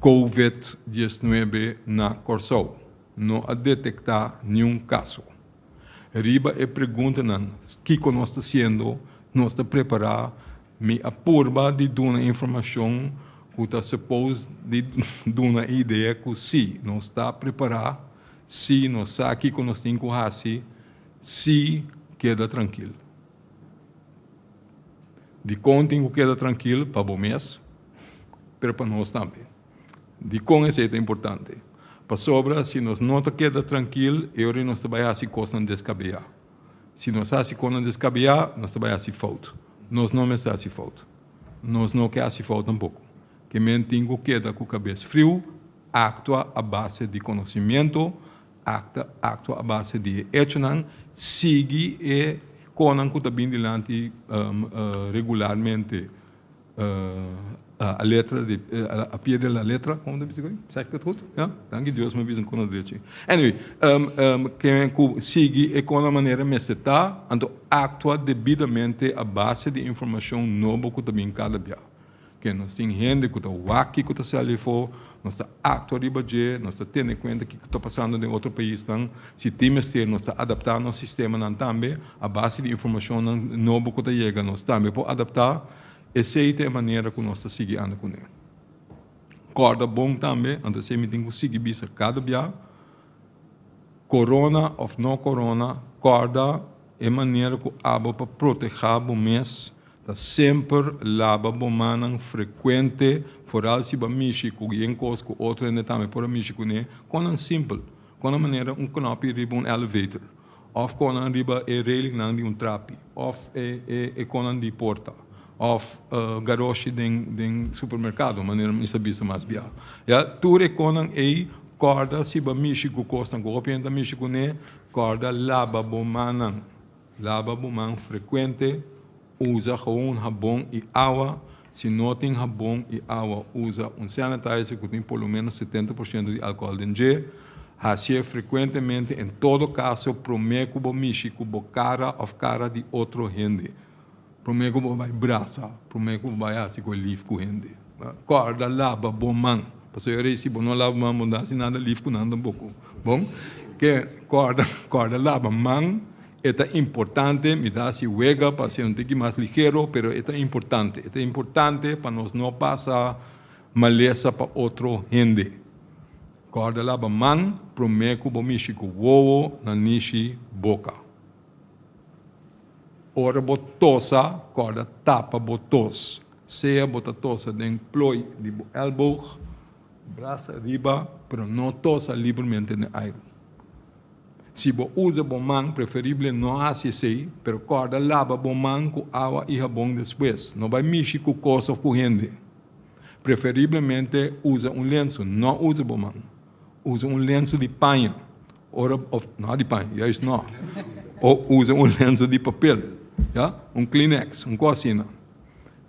Speaker 3: Covid 19 na Kòrsou. No a detektá niun kaso. Riba e preguntanan kiko nos ta hasiendo, nos ta prepará, mi a purba di duna informashon ku ta suppose di duna e idea ku sí, nos ta prepará, sí, nos sa kiko nos tin ku hasi, sí, keda trankil. Dikon tin ku keda trankil? Pa bo mes, pero pa nos tambe. Dikon esei ta importante? Pasobra si nos no ta keda trankil, e ora nos ta bai hasi kosnan deskabeyá. Si nos hasi kosnan deskabeyá, nos ta bai hasi fout. Nos no mester hasi fout. Nos no ke hasi fout tampoko. Ke men tin ku keda ku kabes friu, aktua a base di konosimiento, akta aktua a base di e echonan, sigui e konan ku ta bin dilanti regularmente. A letra di a pie de la letra, como ta bisa koe? Zeg ik het goed? Ja? Danki Dios mi a bisa kon drechi. Anyway, ken ku sigui e kon manera mester ta, anto aktua debidamente a base di informashon nobo ku ta bin kada bia. Ke nos tin hende ku ta wak kiko ta sali afó, nos ta aktua riba dje, nos ta tene kuenta kiko ta pasando den otro paisnan. Si tin mester nos ta adaptá nos sistemanan tambe a base di informashonnan nobo ku ta yega nos tambe por adaptá. Esei ta e manera ku nos ta sigui anda kuné. Kòrda bon tambe, anto esei mi tin ku sigui bisa kada bia, korona òf no korona, kòrda e manera ku abo pa protehá bo mes ta semper laba bo mannan frekuente, foral si bo a mishi ku yen kos ku otro hende tambe por a mishi kuné, konan simpel, konan manera un knòpi riba un elevator. Of konan riba e railingnan di un trapi, of e konan di porta, of garoshi den supermerkado, manera mi sa bisa mas bia. Ya, tur e konan ei, kòrda si bo a mishi ku kosnan ku hopi hende ta mishi kuné, kòrda laba bo mannan. Laba bo man frekuente, usa gewoon habon i awa. Si no tin habon i awa, usa un sanitizer ku tin por lo ménos 70% di alkohòl den dje. Hasié frekuentemente, en todo kaso promé ku bo mishi ku bo kara òf kara di otro hende. Promé ku bo bai brasa, promé ku bo bai hasi ku e lif ku hende. Kòrda laba bo man, pasobra e si bo no laba man bo no ta hasi nada lif ku nan tampoko. Bon, ke kòrda kòrda laba man. E ta importante, mi ta hasi wega pa hasi un tiki mas ligero, pero e ta importante. E ta importante pa nos no pasa malesa pa otro hende. Kòrda laba man promé ku bo mishi ku wowo, nanishi, boka. Ora bo tosa, kòrda tapa bo tos. Sea bo ta tosa den plooi di bo èlboog, brasa riba, pero no tosa libremente den airu. Si bo usa bo man, preferible no hasi esei, pero kòrda laba bo man ku awa i habon despues. No bai mishi ku kos òf ku hende. Preferiblemente usa un lensu, no usa bo man. Usa un lensu di paña, ora, òf no di paña, juist no. O usa un lensu di papel, ya, un kleenex, un kos asina.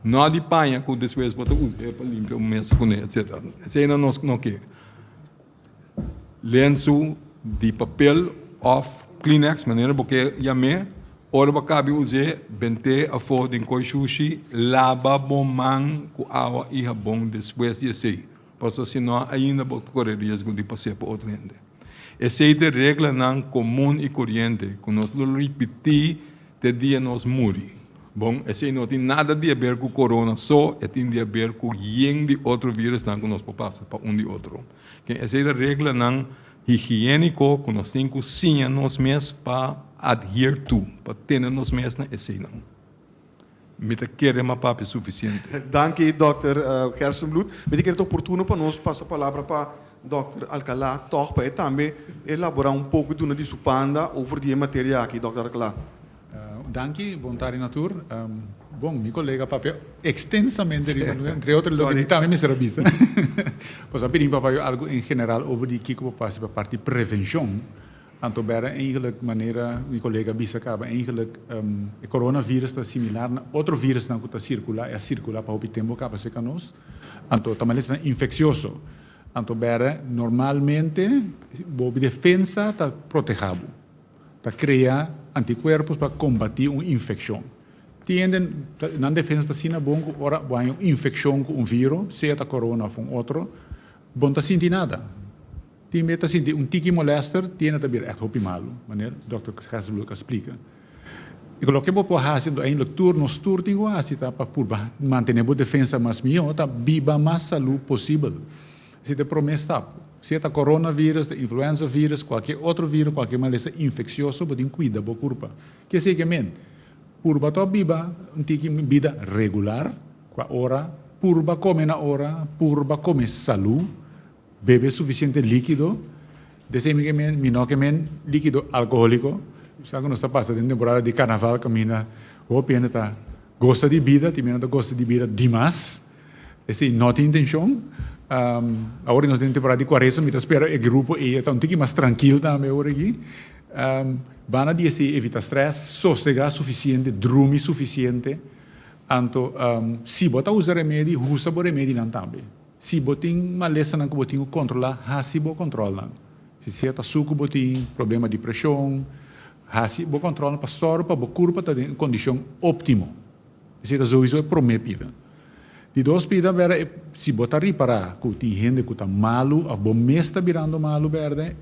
Speaker 3: No di paña ku despues bo ta usa pa limpia un mesa kuné, etsetera. Esei nos no ke. Lensu di papel òf kleenex, manera bo ke yam'é, ora bo kabi us'é, bent'é afó den koi shushi, laba bo man ku awa i habon despues di esei, pasobra si no ainda bo ta kore riesgo di pas'é pa otro hende. Esei ta e reglanan komun i koriente ku nos lo ripití te dia nos muri. Bon, esei no tin nada di haber ku korona so, e tin di haber ku yen di otro virusnan ku nos por pasa pa un di otro. Ken esei ta reglanan higiéniko ku nos tin ku siña nos mes pa. adhere to, pa tene nos mes na eseinan. Mi ta kere m'a papia sufisiente.
Speaker 1: Danki dòkter Gerstenbluth. Mi ta kere ta oportuno pa nos pasa palabra pa dòkter Alcalá tòg pa e tambe elaborá un poko duna di su panda over di e materia aki. Dòkter Alcalá.
Speaker 4: Danki, bon tardi na tur. Bon, mi kolega papia ekstensamente riba entre otro loke mi tambe mester a bisa. Pasobra a pidi mi pa papia algu en general over di kiko por pasa pa parti prevenshon. Anto bera eigenlijk manera mi kolega a bisa kaba eigenlijk e coronavirus ta similar na otro virusnan ku ta sirkulá i a sirkulá pa hopi tempu kaba serka nos. Anto ta malesa infeksioso. Anto bera normalmente bo defensa ta protehá bo. Ta krea antikuerpos pa kombatí un infekshon. Tin hende nan defensa ta asina bon ku ora bo haña un infekshon ku un viro, sea ta corona òf un otro, bo no ta sinti nada. Tin bes ta sinti un tiki molester, tin hende ta bira ègt hopi malu, manera dòkter Hesselbroek a splika. I ku loke bo por hasi anto eindelijk tur nos tur tin ku hasi ta pa purba mantené bo defensa mas mihó ta biba mas salú posibel. Esei ta e promé stap. Sea ta coronavirus, ta influenza virus, kualke otro virus, kualke malesa infeksioso bo tin kuida bo kurpa. Ke esei ke men? Purba to biba un tiki bida regular, kua ora, purba kome na ora, purba kome salú, Bebe sufisiente líkido, Desei mi ke men, mi no ke men líkido alkohóliko. Sa ku nos ta pasa den temporada di karnaval kaminda hopi hende ta gosa di bida, tin hende ta gosa di bida dimas. Esei no tin intenshon. Awor nos den temporada di kuaresma mi ta spera e grupo ei ta un tiki mas trankil tambe awor aki. Banda di esei evita strès, sosegá sufisiente, drumi sufisiente. Anto si bo ta usa remedi, usa bo remedinan tambe. Si bo tin malesanan ku bo tin ku kontrolá, hasi bo kontrolnan. Si sea ta suku bo tin, problema di preshon, hasi bo kontrolnan pa sòru pa bo kurpa ta den un kondishon óptimo. Esei ta souiso e promé pida. Di dos pida bèrdè e si bo ta ripará ku tin hende ku ta malu òf bo mes ta birando malu bèrdè,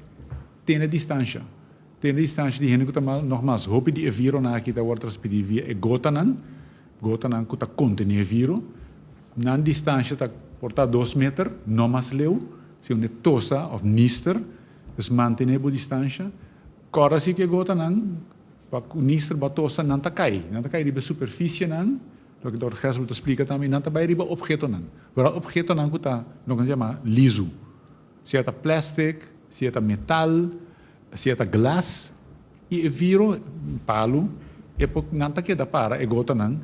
Speaker 4: tene distansha. Tene distansha di hende ku ta malu. Nògmas, hopi di e vironan aki ta wòrdu transmití via e gotanan, gotanan ku ta kontené e viro. Nan distansha ta por ta dos meter, no mas leu, si un e tosa of nister, dus mantene bo distansha. Kòrda si ku e gotanan pa ku nister bo a tosa nan ta kai, nan ta kai riba e superfisienan, loke dòkter Gesbel ta splika tambe, nan ta bai riba ophetonan, vooral ophetonan ku ta loke nan yama lizu, sea ta plastic, sea ta metal, sea ta glas, i e viro, palu, e por nan ta keda para e gotanan.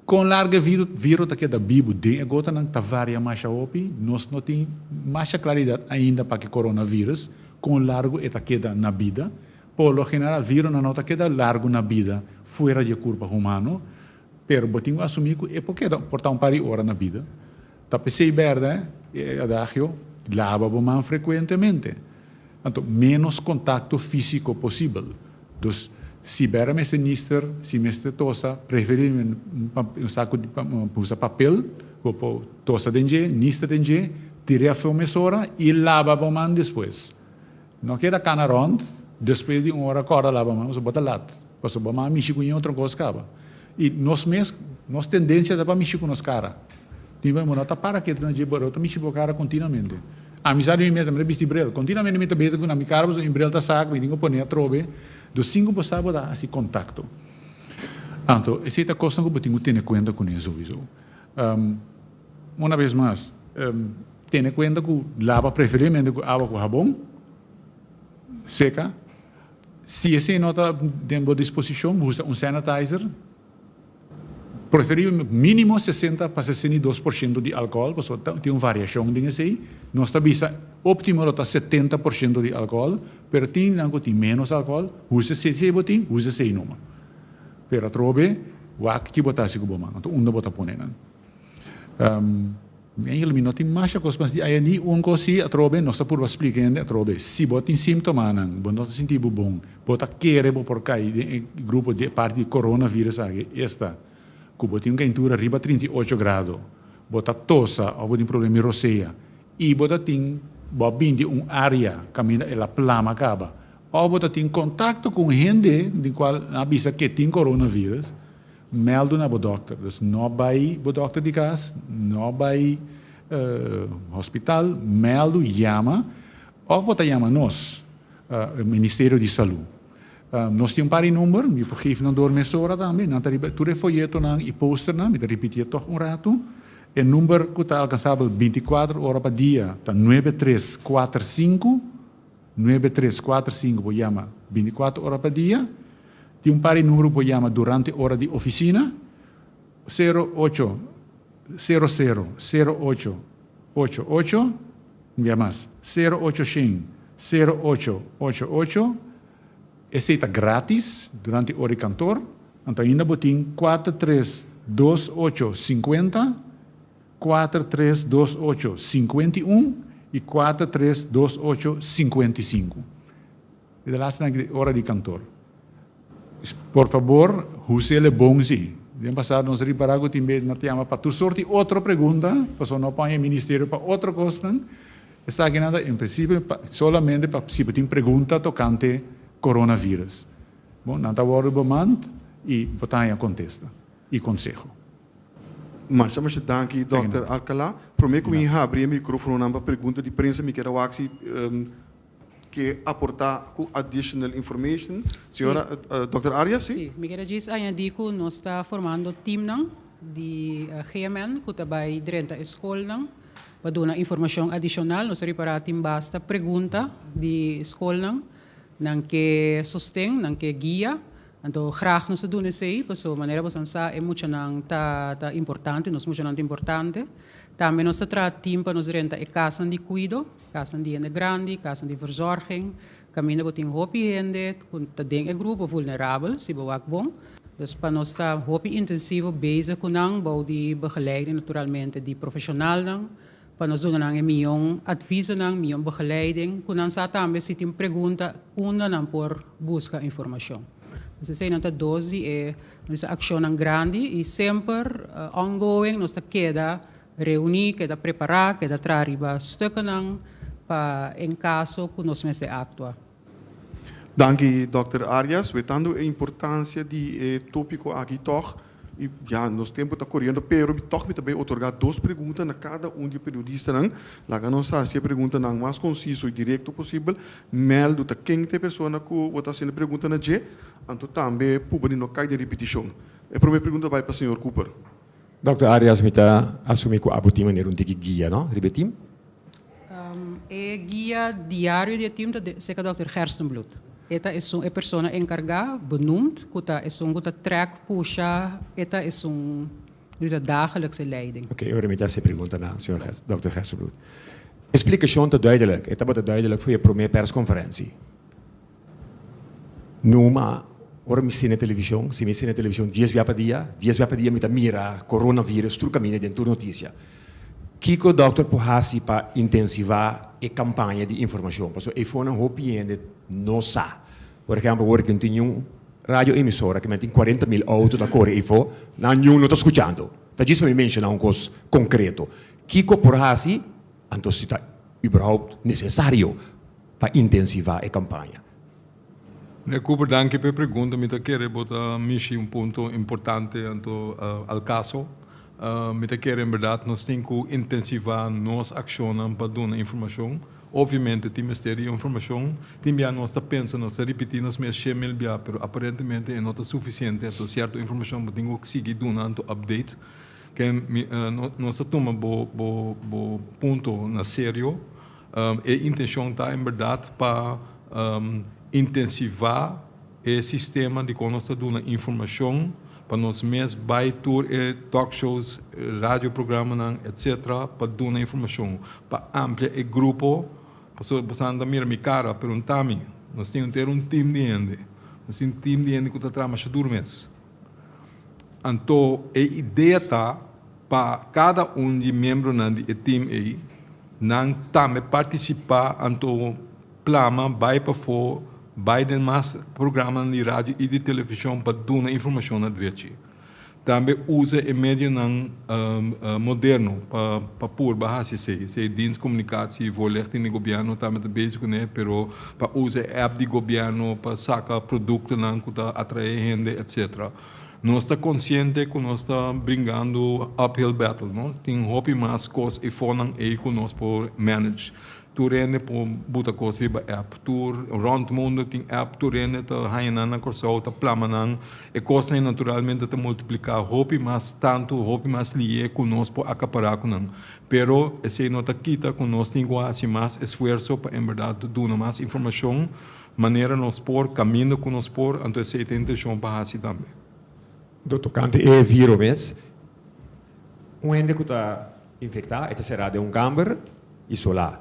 Speaker 4: Kon largu e viro ta keda bibu den e gotanan ta varia masha hopi. Nos no tin masha klaridat ainda pa ke coronavirus, kon largu e ta keda na bida. Por lo general vironan no ta keda largu na bida fuera di e kurpa humano, pero bo tin ku asumí ku e por keda por ta un par di ora na bida. Ta p'esei bèrdè e adagio, laba bo man frekuentemente. Anto ménos kontakto físiko posibel. Dus, si bèra mester nister, si mester tosa, preferiblemente un saku di usa papel, bo por tosa den dje, nister den dje, tir'é afó mesora i laba bo man despues. No keda kana rònt, despues di un ora kòrda laba man, pasobra bo ta lat, pasobra bo man a mishi ku ñe otro kos kaba. I nos mes, nos tendensia ta pa mishi ku nos kara. Tin bo no ta para ketu na dje, bo ta mishi bo kara kontinuamente. Ami sa di mi mes, ami ta bisti bril. Kontinuamente mi ta bezig ku na mi kara pasobra mi bril ta sak, mi tin ku pone atrobe. Dus sin ku bo sa bo ta hasi kontakto. Anto, esei ta kosnan ku bo tin ku tene kuenta kuné souiso. Una bes mas, tene kuenta ku laba preferiblemente ku awa ku habon seka. Si esei no ta den bo disposishon, usa un sanitizer. Preferibel mínimo 60 pa 62% di alkohòl, pasobra tin un variashon den esei. Nos ta bisa óptimo lo ta 70% di alkohòl, pero tin nan ku tin ménos alkohòl, usa esei si bo tin, usa esei numa. Pero atrobe wak ki bo ta hasi ku bo man, anto unda bo ta pone nan. Eigenlijk mi no tin masha kos mas di aya ni un kos si atrobe nos ta purba splika hende atrobe si bo tin simptomanan bo no ta sinti bo bon bo ta kere bo por kai den e grupo di e parti di coronavirus aki esta ku bo tin un keintura riba 38 grado bo ta tosa of bo tin problema di rosea i bo ta tin bo a bin di un area kaminda el a plama kaba of bo ta tin kontakto ku un hende di kual nan a bisa ke tin coronavirus. Mèldu na bo dòkter. Dus no bai bo dòkter di kas, no bai hospital, mèldu, yama òf bo ta yama nos, Ministerio di Salú. Nos tin un par di number, mi por geef nan door mesora tambe, nan ta riba tur e foyetonan i posternan, mi ta ripitié tòg un ratu. E number ku ta alkansabel 24 ora pa dia ta 9345, 9345 por yama 24 ora pa dia. Tin un par di number ku por yama durante ora di ofisina, 08 00 08 88, un bia mas, 0800 08 88. Esei ta gratis durante ora di kantor. Anto ainda bo tin 4328 50, 4328 51 i 4328 55. E de laatste nan ora di kantor. Por fabor, us'é bon si. Den pasado nos ripará ku tin bes nan ta yama pa tur sorto di otro pregunta, pasobra no pon e ministerio pa otro kosnan. Esakinan ta en prinsipio solamente pa si bo tin pregunta tokante coronavirus. Bon, nan ta wòrdu bemand i bo ta haña kontesta i konseho.
Speaker 1: Masha masha danki, Dr. Alcala. Promé ku mi habri e mikrofononan pa pregunta di prensa, mi kier a wak si ke aportá ku additional information. Señora Dr. Arias, si?
Speaker 2: Si, mi kier a djis añadí ku nos ta formando teamnan di GMN ku ta bai drenta e skolnan pa duna informashon adishonal. Nos a ripará tin basta pregunta di skolnan, nan ke sosten, nan ke guia. Anto graag nos ta duna esei, pasobra manera boso sa e muchanan ta importante, nos muchanan ta importante. Tambe nos ta traha team pa nos drenta e kasnan di kuido, kasnan di hende grandi, kasnan di verzorging, kaminda bo tin hopi hende ku ta den e grupo vulnerabel, si bo wak bon. Dus pa nos ta hopi intensivo bezig ku nan bou di begeleiding naturalmente di profeshonalnan, pa nos duna nan e mihó advisonan, mihó begeleiding, ku nan sa tambe si tin pregunta unda nan por buska informashon. Dus eseinan ta dos di e akshonnan grandi i semper ongoing nos ta keda reuní, keda prepará, keda traha riba stukkennan pa en kaso ku nos mester aktua.
Speaker 1: Danki, Dr. Arias. Wetando e importansia di e tópiko aki tòg, i ya nos tempu ta koriendo, pero tòg mi ta bai otorgá dos pregunta na kada un di e periodistanan. Laga nos hasi e preguntanan mas konsiso i direkto posibel. Mèldu ta ken ta e persona ku bo ta hasiendo e pregunta na dje, anto tambe puba di no kai den ripitishon. E promé pregunta bai pa señor Cooper.
Speaker 5: Dr. Arias, mi ta asumí ku abo tin manera un tiki guia, no, riba e tim?
Speaker 2: E guia diario di e tim ta serka Dr. Gerstenbluth. E ta esun e persona enkargá, benoemd, ku ta esun ku ta trèk, pusha, e ta esun bisa dagelijkse leiding.
Speaker 5: Oké, ora mi ta hasi e pregunta na señor Dr. Gerstenbluth. E splikashon ta duidelijk, e tabata duidelijk for e promé perskonferensi. Numa ora mi sina televishon, si mi sina televishon 10 bia pa dia, 10 bia pa dia mi ta mira coronavirus tur kaminda den tur notisia. Kiko dòkter por hasi pa intensivá e kampaña di informashon? Pasobra e fonan hopi hende no sa. Por ehèmpel, ora ku tin un radio emisora ku men tin 40.000 outo ta kore eifo, nan niun no ta skuchando. Ta djis pa mi menshoná un kos konkreto. Kiko por hasi, anto si ta überhaupt nesesario pa intensivá e kampaña?
Speaker 3: Meneer Cooper, danki pa e pregunta. Mi ta kere bo ta mishi un punto importante anto al kaso. Mi ta kere en bèrdat nos tin ku intensivá nos akshonnan pa duna informashon. Obviamente tin mester di informashon. Tin bia nos ta pensa nos ta ripití nos mes 100.000 bia, pero aparentemente e no ta sufisiente. Anto sierto informashon bo tin ku sigui duna anto update. Ke nos ta tuma bo bo bo punto na serio. E intenshon ta en bèrdat pa intensivá e sistema di kon nos ta duna informashon pa nos mes bai tur e talk shows, radioprogramanan etcetera pa duna informashon, pa amplia e grupo, pasobra boso ta mira mi kara pero no ta mi, nos tin henter un team di hende, nos tin un team di hende ku ta traha masha duru mes. Anto e idea ta pa kada un di miembronan di e team ei nan tambe partisipá anto plama bai pafó bai den mas programanan di radio i di televishon pa duna informashon na drechi. Tambe usa e medionan moderno pa purba hasi esei. Esei Dienst Communicatie Voorlichting di gobièrnu tambe ta bezig kuné, pero pa usa e app di gobièrnu pa saka produktonan ku ta atraé hende etcetera. Nos ta konsiente ku nos ta bringando uphill battle, no? Tin hopi mas kos efonan ei ku nos por manage. Tur hende por buta kos riba app. Tur rònt mundu tin app, tur hende ta haña nan na Kòrsou, ta plama nan. E kosnan naturalmente ta multipliká hopi mas tantu, hopi mas lié ku nos por akapará ku nan. Pero esei no ta kita ku nos tin ku hasi mas esfuerso pa en bèrdat duna mas informashon manera nos por, kaminda ku nos por, anto esei ta e intenshon pa hasi tambe.
Speaker 5: Do tokante e viro mes, un hende ku ta infektá e ta será den un kamber isolá.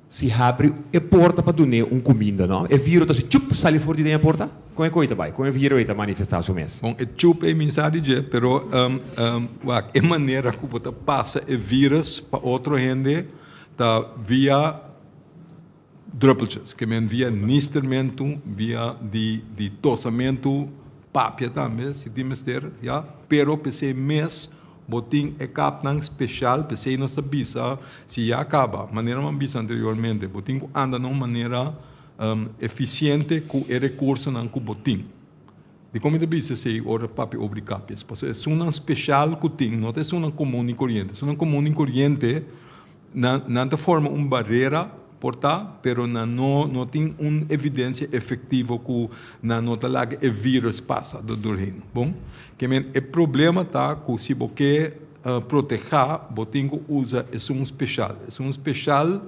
Speaker 5: Si habri e porta pa dun'é un kuminda, no, e viro ta hasi chup sali for di den e porta? Kon e koi ta bai? Kon e viro ei ta manifestá su mes?
Speaker 3: Bon, e chup ei mi sa di dje, pero wak, e manera ku bo ta pasa e virus pa otro hende ta via druppeltjes, ke men via nistermentu, via di di tosamentu, papia tambe si tin mester, ya, pero p'esei mes bo tin e kapnan speshal, p'esei nos ta bisa si ya kaba, manera mi a bisa anteriormente, bo tin ku anda na un manera efisiente ku e rekursonan ku bo tin. Dikon mi ta bisa esei ora papia over di kapjes? Pasobra esunnan speshal ku tin no ta esunnan komun i koriente. Esunnan komun i koriente Nan nan ta forma un barera por ta, pero nan no no tin un evidencia efectivo cu nan no ta laga e virus pasa do doorheen. Bon, ke men e problema ta cu si bo ke proteha bo tin cu usa esun special. Esun special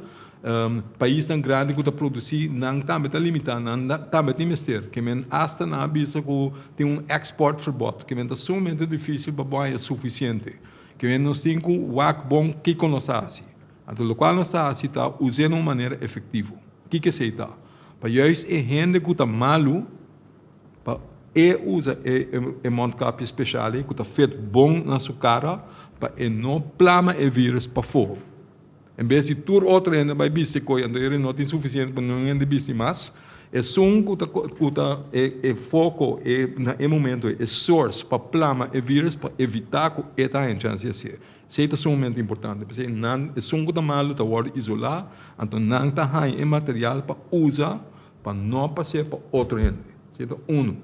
Speaker 3: paisnan grandi cu ta produci nan tambe ta limita, nan tambe tin mester. Ke men hasta nan a bisa cu tin un export verbod, ke men ta sumamente dificil pa bo haya suficiente. Ke men nos tin ku wak bon kiko nos ta hasi. Anto lokual nos ta hasi ta us'é na un manera efektivo. Kiko esei ta? Pa juist e hende ku ta malu, pa e usa e e mondkapje speshal ei ku ta fit bon na su kara, pa e no plama e virus pafó. En bes di tur otro hende bai bisti koi, anto eri no tin sufisiente pa ningun hende bisti mas. Esun ku ta ku ta e e foko e na e momento e source pa plama e virus pa evitá ku e ta haña chance di hasié. Esei ta sumamente importante. P'esei nan esun ku ta malu ta wòrdu isolá, anto nan ta haña e material pa usa pa no pas'é pa otro hende. Esei ta unu.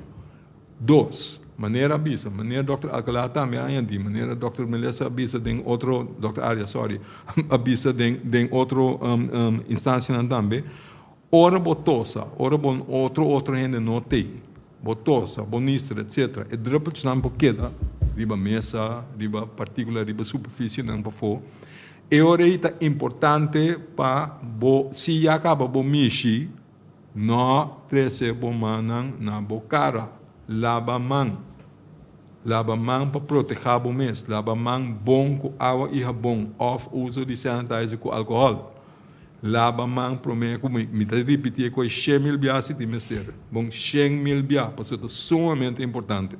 Speaker 3: Dos, manera a bisa, manera Dòkter Alcalá tambe a añadí, manera Dòkter Melissa a bisa den otro, Dòkter Arias, sorry, a bisa den den otro instancianan tambe, ora bo tosa, ora bo otro otro hende no t'ei, bo tosa, bo nister, etcetera, e druppeltjesnan por keda riba mesa, riba partícula, riba superficienan pafó. E ora ei ta importante pa bo, si ya caba bo mishi, No trese bo mannan na bo kara. Laba man. Laba man pa protehá bo mes. Laba man bon ku awa i habon òf uso di sanitizer ku alkohòl. Laba man promé ku mi. Mi ta ripití e kos 100.000 bia si tin mester. Bon, 100.000 bia, pasobra ta sumamente importante.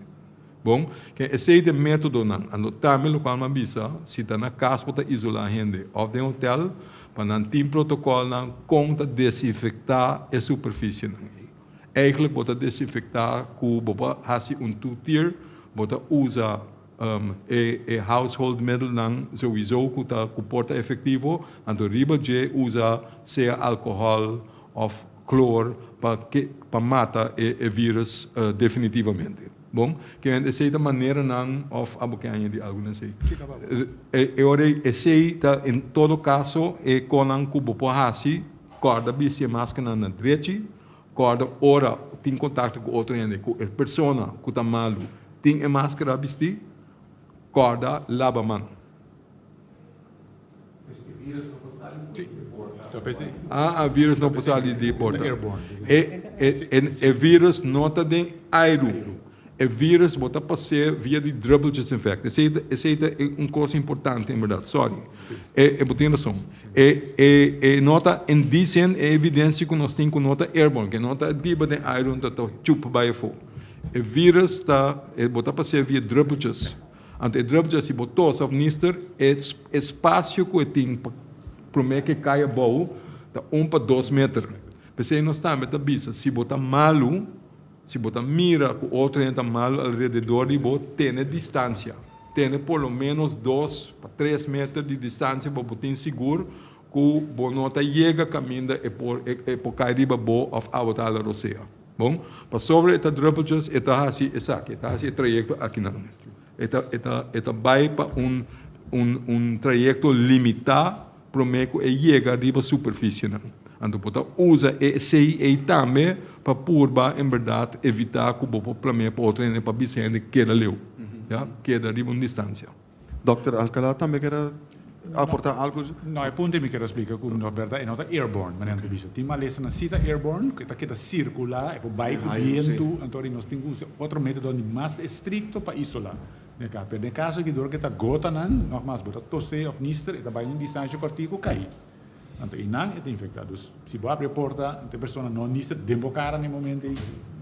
Speaker 3: Bon, ke esei ta e métodonan. Anto tambe lokual mi a bisa, si ta na kas bo ta isolá hende òf den hotèl, pa nan tin protokòlnan kon ta desinfektá e superfisienan ei. Eigentlik bo ta desinfektá ku bo por hasi un two-tier, bo ta usa e e household middelnan souiso ku ta ku por ta efektivo, anto riba dje usa sea alkohòl òf kloor pa ke pa mata e e virus definitivamente. Bon, ke men esei ta maneranan òf abo ke añadi algu na esei?
Speaker 4: Sí, kaba.
Speaker 3: E e ora ei esei ta en todo kaso e konan ku bo por hasi, kòrda bisti e maskanan na drechi, kòrda ora tin kontakto ku otro hende ku e persona ku ta malu tin e maskara bistí, kòrda laba man. Ah, a virus no por sali di porta. E, e, e, e virus no ta den airu. E virus bo ta pas'é via di druppeltjes infect. Esei ta, esei ta un kos importante en berdad. Sorry. E, e bo tin rason. E, e, e no ta, in die zin, e evidensia ku nos tin ku no ta airborne, ke no ta biba den airu, ta ta chup bai afó. E virus ta, e bo ta pas'é via druppeltjes. Anto e druppeltje si bo tosa of nister, e espasio ku e tin pa promé ku e kai abou ta un pa dos meter. P'esei nos tambe ta bisa, si bo ta malu, si bo ta mira ku otro hende ta malu alrededor di bo, tene distansia. Tene por lo ménos dos pa tres meter di distansia pa bo tin sigur ku bo no ta yega kaminda e por e por kai riba bo òf abo ta hala rosea. Bon, pasobra e ta druppeltjes, e ta hasi esaki, e ta hasi e trayekto akinan. E ta, e ta, e ta bai pa un, un, un trayekto limitá. promé ku e yega riba superfisienan. Anto bo ta usa esei ei tambe pa purba en bèrdat evitá ku bo por plam'é pa otro hende pa bisa hende keda leu, ya, keda riba un distansia.
Speaker 1: Dòkter Alcalá tambe kier a aportá algu?
Speaker 4: No, e punto ei mi kier a splika ku no bèrdat e no ta airborne, manera nan ta bisa. Tin malesanan si ta airborne ku e ta keda sirkulá, e por bai ku bientu, anto nos tin ku usa otro método mas estrikto pa isolá. Den ka, pero den kaso aki dor ke ta gotanan, nogmas bo ta tosé òf nister, e ta bai un distansha kòrtiku kai. Anto einan e ta infektá. Dus si bo abri e porta, anto e persona no nister den bo kara na e momento ei,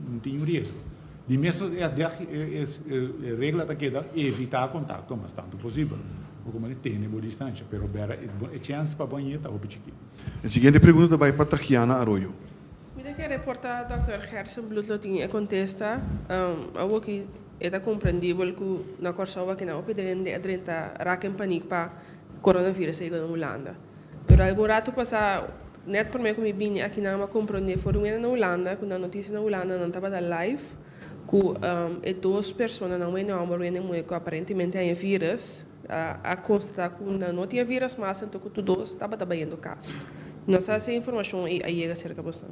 Speaker 4: no tin un riesgo. Di mes e e regla ta keda evitá kontakto mas tantu posibel. Bo komo di tene bo distansha, pero bera e chèns pa bo hañ'é ta hopi chikí.
Speaker 1: E siguiente pregunta ta bai pa Tagiana Arroyo.
Speaker 6: Mi ta kere por ta Dòkter Gerstenbluth lo tin e kontesta. Awoki e ta komprendibel ku na Kòrsou aki nan hopi hende a drenta rak en panik pa coronavirus a yega na Hulanda. Pero algun ratu pasá, nèt promé ku mi bini aki nan a komprondé for di un hende na Hulanda ku nan notisia na Hulanda nan tabata live ku e dos personanan, un hende hòmber un hende muhé ku aparentemente haña virus a konstatá ku nan no tin e virus mas anto ku tur dos tabata bayendo kas. No sa si e informashon ei a yega serka boso.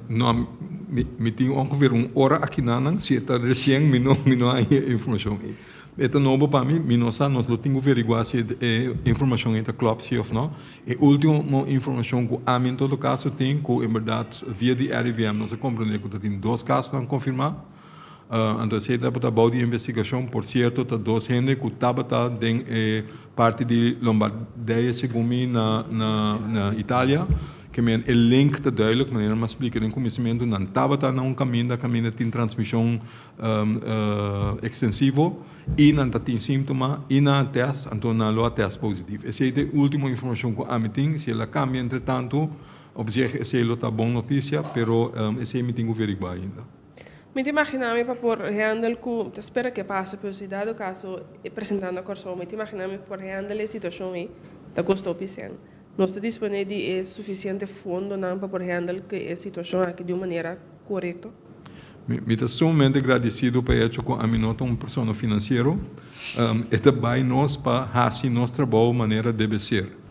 Speaker 3: No, mi tin ongeveer un ora akinanan, si e ta resien mi no mi no haña e informashon ei. E ta nobo pa mi, mi no sa, nos lo tin ku veriguá si e informashon ei ta klòp si òf no. E último informashon ku ami en todo kaso tin ku en bèrdat via di RIVM nos a komprendé ku ta tin dos kasonan konfirmá. Anto esei tabata bou di investigashon. Por sierto ta dos hende ku tabata den e parti di Lombardije segun mi na na Italia. Ke men e link ta duidelijk, manera mi a splika den kuminsamentu, nan tabata na un kaminda kaminda tin transmishon ekstensivo i nan ta tin síntoma i nan a tèst, anto nan lo a tèst positief. Esei ta e último informashon ku ami tin. Si el a kambia entretantu, op zich esei lo ta bon notisia, pero esei mi tin ku veriguá ainda.
Speaker 6: Mi ta imaginá mi pa por handle ku, mi ta spera ke pasa, pero si dado kaso e presentá na Kòrsou, mi ta imaginá mi pa por handle e situashon ei ta kosta hopi sèn. Nos ta disponé di e sufisiente fondonan pa por handle ku e situashon aki di un manera korekto?
Speaker 3: Mi ta sumamente gradisido pa e echo ku ami no ta un persona finansiero. E ta bai nos pa hasi nos trabou manera debe ser.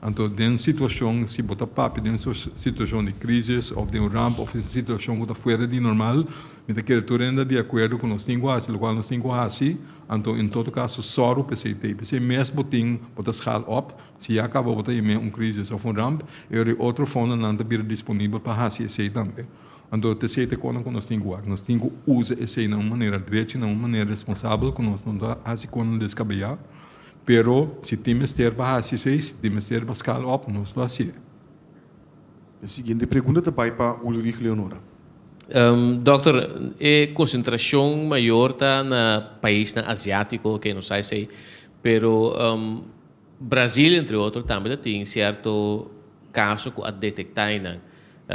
Speaker 3: Anto den situashon, si bo ta papia den un situashon di crisis of den un ramp of un situashon ku ta fuera di normal, mi ta kere tur hende di akuerdo ku nos tin ku hasi lokual nos tin ku hasi, anto en todo kaso sòru pa esei t'ei. P'esei mes bo tin, bo ta schaal op, si ya kaba bo ta yam'é un crisis of un ramp, e ora e otro fondonan ta bira disponibel pa hasi esei tambe. Anto t'esei ta e konan ku nos tin ku wak. Nos tin ku usa esei na un manera drechi, na un manera responsabel ku nos no ta hasi konan deskabeyá. Pero si tin mester pa hasi esei, si tin mester pa skal op, nos lo hasié.
Speaker 1: E siguiente pregunta ta bai pa Ulrich Leonora.
Speaker 7: Dokter, e konsentrashon mayor ta na paisnan asiátiko, oke, nos sa esei, pero Brasil entre otro tambe ta tin sierto kaso ku a detektá einan.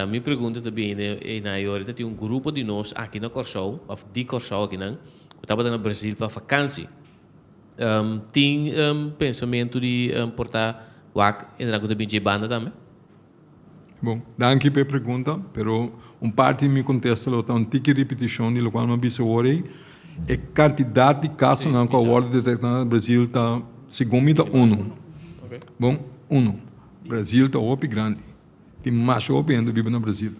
Speaker 7: Mi pregunta ta bini einan ayora ta tin un grupo di nos aki na Kòrsou òf di Kòrsou akinan ku tabata na Brasil pa fakansi. Tin pensamentu di por ta wak entra ku ta bin dje banda tambe?
Speaker 3: Bon, danki pa e pregunta, pero un parti di mi kontesta lo ta un tiki ripitishon di lokual mi a bisa awor ei. E kantidat di kasonan ku a wòrdu detektá na Brazil ta, segun mi ta unu. Bon, unu. Brazil ta hopi grandi. Tin masha hopi hende biba na Brazil.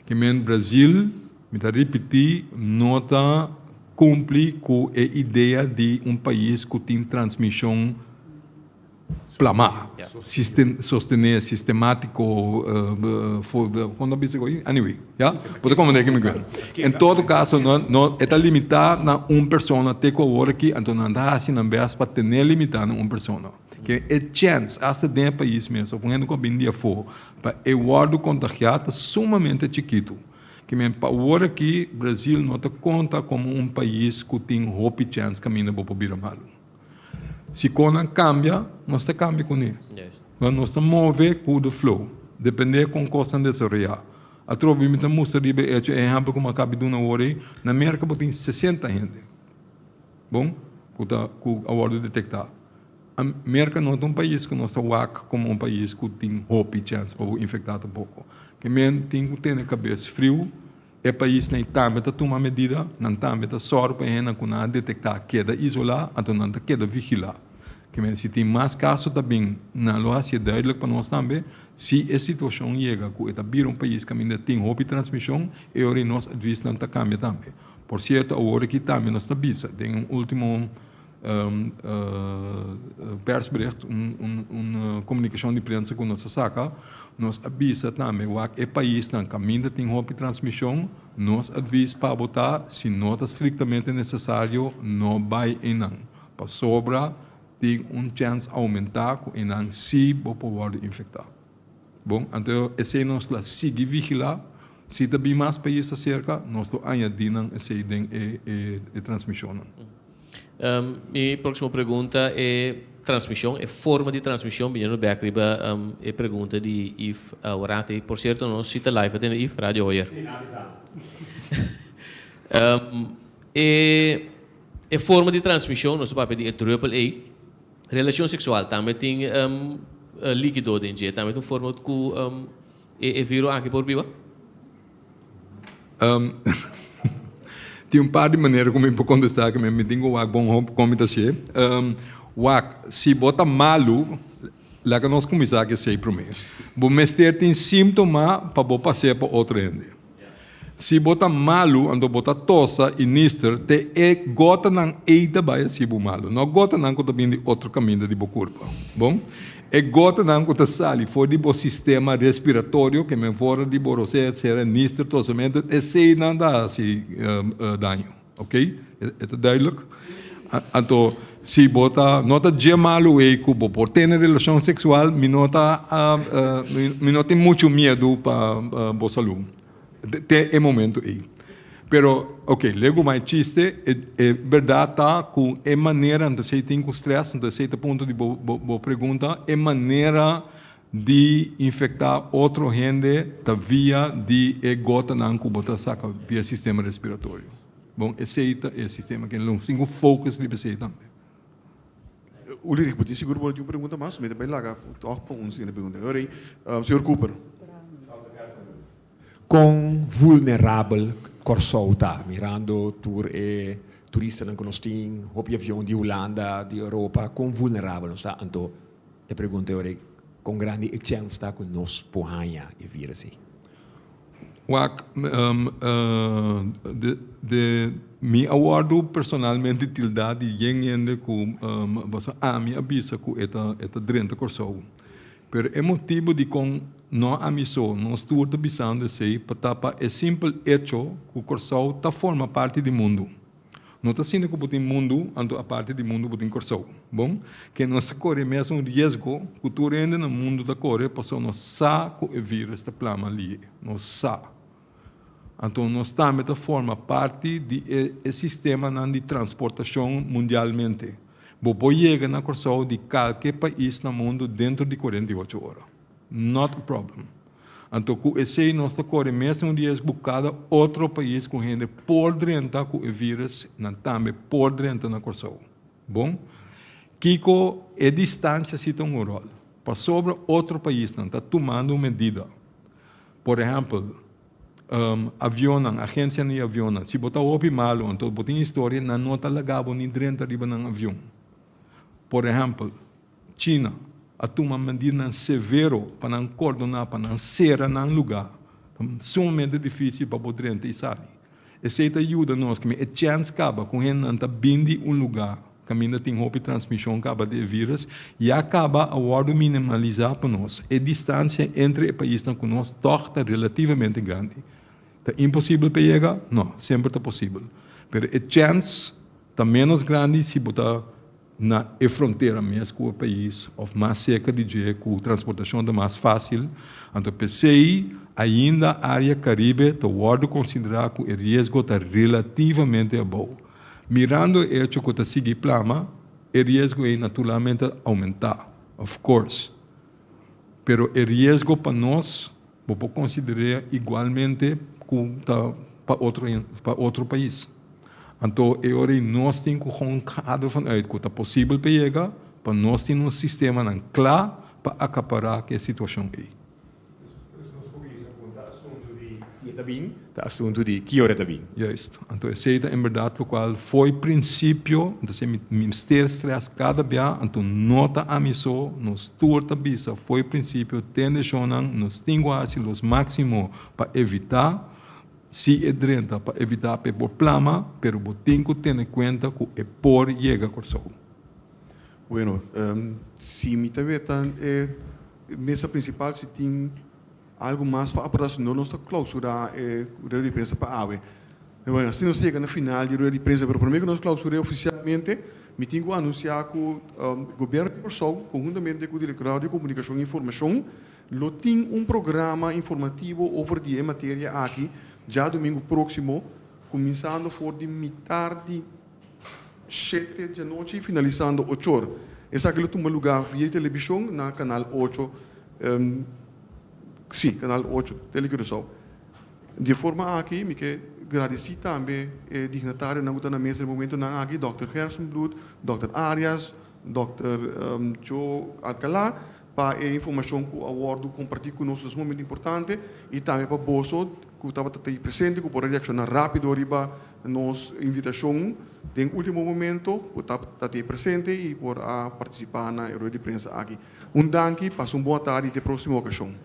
Speaker 3: Ke men Brazil, mi ta ripití, no ta kumpli ku e idea di un pais ku tin transmishon plamá, sostené, sistemátiko, kon ta bisa ku? Anyway, ya, bo ta komprendé ke mi kwe. En todo kaso, no, no, e ta limitá na un persona te ku awor aki, anto nan ta hasi nan bèst pa ten'é limitá na un persona. Ke e chèns, asta den e pais mes, òf un hende ku a bini di afó, pa e wòrdu kontagiá ta sumamente chikitu. Ke men pa awor aki Brazil no ta konta komo un pais ku tin hopi chèns kaminda bo por bira malu. Si konan kambia, nos ta kambia kuné. Nos ta move ku the flow, dependé kon kosnan desaroyá. Atrobe mi ta mustra riba e echo, e ehèmpel ku mi a kabi duna awor ei, na Merka bo tin 60 hende. Bon, ku ta ku a wòrdu detektá. Merka no ta un pais ku nos ta wak komo un pais ku tin hopi chèns pa bo infektá tampoko. Ke men tin ku tene kabes friu, e paisnan ei tambe ta tuma medida, nan tambe ta sòru pa e hendenan ku nan a detektá keda isolá, anto nan ta keda vigilá. Ke men si tin mas kaso ta bin, nan lo hasié duidelijk pa nos tambe. Si e situashon yega ku e ta bira un pais kaminda tin hopi transmishon, e ora ei nos advisnan ta kambia tambe. Por sierto awor aki tambe nos ta bisa den un ultimo persbericht, un komunikashon di prensa ku nos a saka, nos a bisa tambe wak e paisnan kaminda tin hopi transmishon, nos advis pa bo ta si no ta striktamente nesesario no bai einan, pasobra tin un chèns oumentá ku einan sí bo por wòrdu infektá. Bon, anto esei nos la sigui vigilá. Si ta bin mas pais aserka, nos lo añadí nan esei den e transmishonnan.
Speaker 7: Mi próksimo pregunta e transmishon, e forma di transmishon, biniendo bèk riba e pregunta di Yves Awarati. Por sierto, nos si ta live atende Yves, Radio Hoyer.
Speaker 5: Sí, nan bisa.
Speaker 7: E forma di transmishon, nos ta papia di e drùpel ei. Relashon seksual tambe tin likido den dje, tambe ta un forma ku e viro aki por biba?
Speaker 3: Tin un par di manera ku mi por kontestá ku mi tin ku wak bon hopi kon mi ta hasié. Wak, si bo ta malu, laga nos kuminsá ku esei promé. Bo mester tin síntoma pa bo pas'é pa otro hende. Si bo ta malu, anto bo ta tosa i nister, te e gotanan ei ta bai hasi bo malu, no gotanan ku ta bin di otro kaminda di bo kurpa. Bon, e gotanan ku ta sali for di bo sistema respiratorio, ke men for di bo rosea, etcetera, nister, tosamentu, eseinan ta hasi daño. Ok, e ta duidelijk? Anto, si bo ta no ta dje malu ei ku bo por tene relashon seksual, mi no ta mi no tin muchu miedu pa bo salú te e momento ei. Pero, ok, legu mai chiste, e e bèrdat ta ku e manera, anto esei tin ku strès, anto esei ta punto di bo bo pregunta, e manera Di infektá otro hende ta via di e gotanan ku bo ta saka via sistema respiratorio. Bon, esei ta e sistema ke lo sin ku focus riba esei tambe.
Speaker 1: Ulrich, bo tin sigur bo no tin un pregunta mas? Mi ta bai laga tòg pa un siguiente pregunta. Ora ei, señor Cooper.
Speaker 5: Kon vulnerabel Kòrsou ta mirando tur e turistanan ku nos tin, hopi avion di Hulanda, di Europa, kon vulnerabel nos ta? Anto e pregunta e ora ei, kon grandi e chèns ta ku nos por haña e vírus ei?
Speaker 3: Wak, de mi a wòrdu personalmente tildá di yen hende ku pasobra ami a bisa ku e ta e ta drenta Kòrsou. Pero e motibu dikon no ami so, nos tur ta bisando esei pa ta pa e simpel echo ku Kòrsou ta forma parti di mundu. No ta asina ku bo tin mundu, anto aparte di mundu bo tin Kòrsou. Bon, ke nos ta kore mesun riesgo ku tur hende na mundu ta kore pasobra nos sa ku e virus ta plama lihe. Nos sa. Anto nos tambe ta forma parti di e e sistemanan di transportashon mundialmente. Bo por yega na Kòrsou di kalke pais na mundu dentro di 48 ora. Not a problem. Anto ku esei nos ta kore mesun riesgo ku kada otro pais ku hende por drenta ku e virus, nan tambe por drenta na Kòrsou. Bon, kiko e distansia si ta un ròl? Pasobra otro paisnan ta tumando un medida. Por ehèmpel, avionnan, agensianan di avionnan, si bo ta hopi malu anto bo tin historia, nan no ta laga bo ni drenta riba nan avion. Por ehèmpel, China a tuma medidanan severo pa nan kordoná, pa nan sera nan lugá. Ta sumamente difísil pa bo drenta i sali. Esei ta yuda nos ku e chèns kaba ku hendenan ta bin di un lugá kaminda tin hopi transmishon kaba di e vírus, ya kaba a wòrdu minimalisá pa nos. E distansia entre e paisnan ku nos tòg ta relativamente grandi. Ta imposibel pa yega? No, semper ta posibel. Pero e chèns ta ménos grandi si bo ta na e frontera mes ku e pais òf mas serka di dje ku transportashon ta mas fásil. Anto p'esei ainda área Karibe ta wòrdu konsiderá ku e riesgo ta relativamente abou. Mirando e echo ku ta sigui plama, e riesgo ei naturalmente ta oumentá, of course. Pero e riesgo pa nos bo por konsider'é igualmente ku ta pa otro pa otro pais. Anto e ora ei nos tin ku hon kader vanuit ku ta posibel pa yega pa nos tin nos sistemanan kla pa akapará ku e situashon ei.
Speaker 5: Dus nos por bisa ku ta asuntu di si e. ta bin, ta asuntu di ki ora e ta bin.
Speaker 3: Juist. Anto esei ta enberdat lokual fo'i prinsipio, entonces mi mester stress kada bia, anto no ta ami so, nos tur ta bisa fo'i prinsipio, tende shonnan, nos tin ku hasi los máksimo pa evitá, si e drenta, pa evitá pa e por plama, pero bo tin ku tene kuenta ku e por yega Kòrsou.
Speaker 1: Bueno, si mi ta weta e mesa prinsipal si tin algu mas pa aportá, si no nos ta klausurá e rueda di prensa pa awe. Bueno, asina nos ta yega na final di rueda di prensa, pero promé ku nos klausur'é ofisialmente, mi tin ku anunsiá ku Gobièrnu di Kòrsou, konhuntamente ku Direktorado di Komunikashon i Informashon, lo tin un programa informativo over di e materia aki djadumingu próksimo, kuminsando for di mitar di shete djanochi finalisando ochor. Esaki lo tuma lugá via telebishon na Kanal ocho, sí, Kanal ocho, Tele Curaçao. Di e forma aki mi ke gradisí tambe e dignatarionan ku ta na mesa den momentonan aki, Dòkter Gerstenbluth, Dòkter Arias, Dòkter Joe Alcalá, pa e informashon ku a wòrdu kompartí ku nos na es momento importante i tambe pa boso ku tabata ta ei presente ku por a reakshoná rápido riba nos invitashon den último momento ku tabata ta ei presente i por a partisipá na e rueda di prensa aki. Un danki, pasa un bon atardi i te próksimo okashon.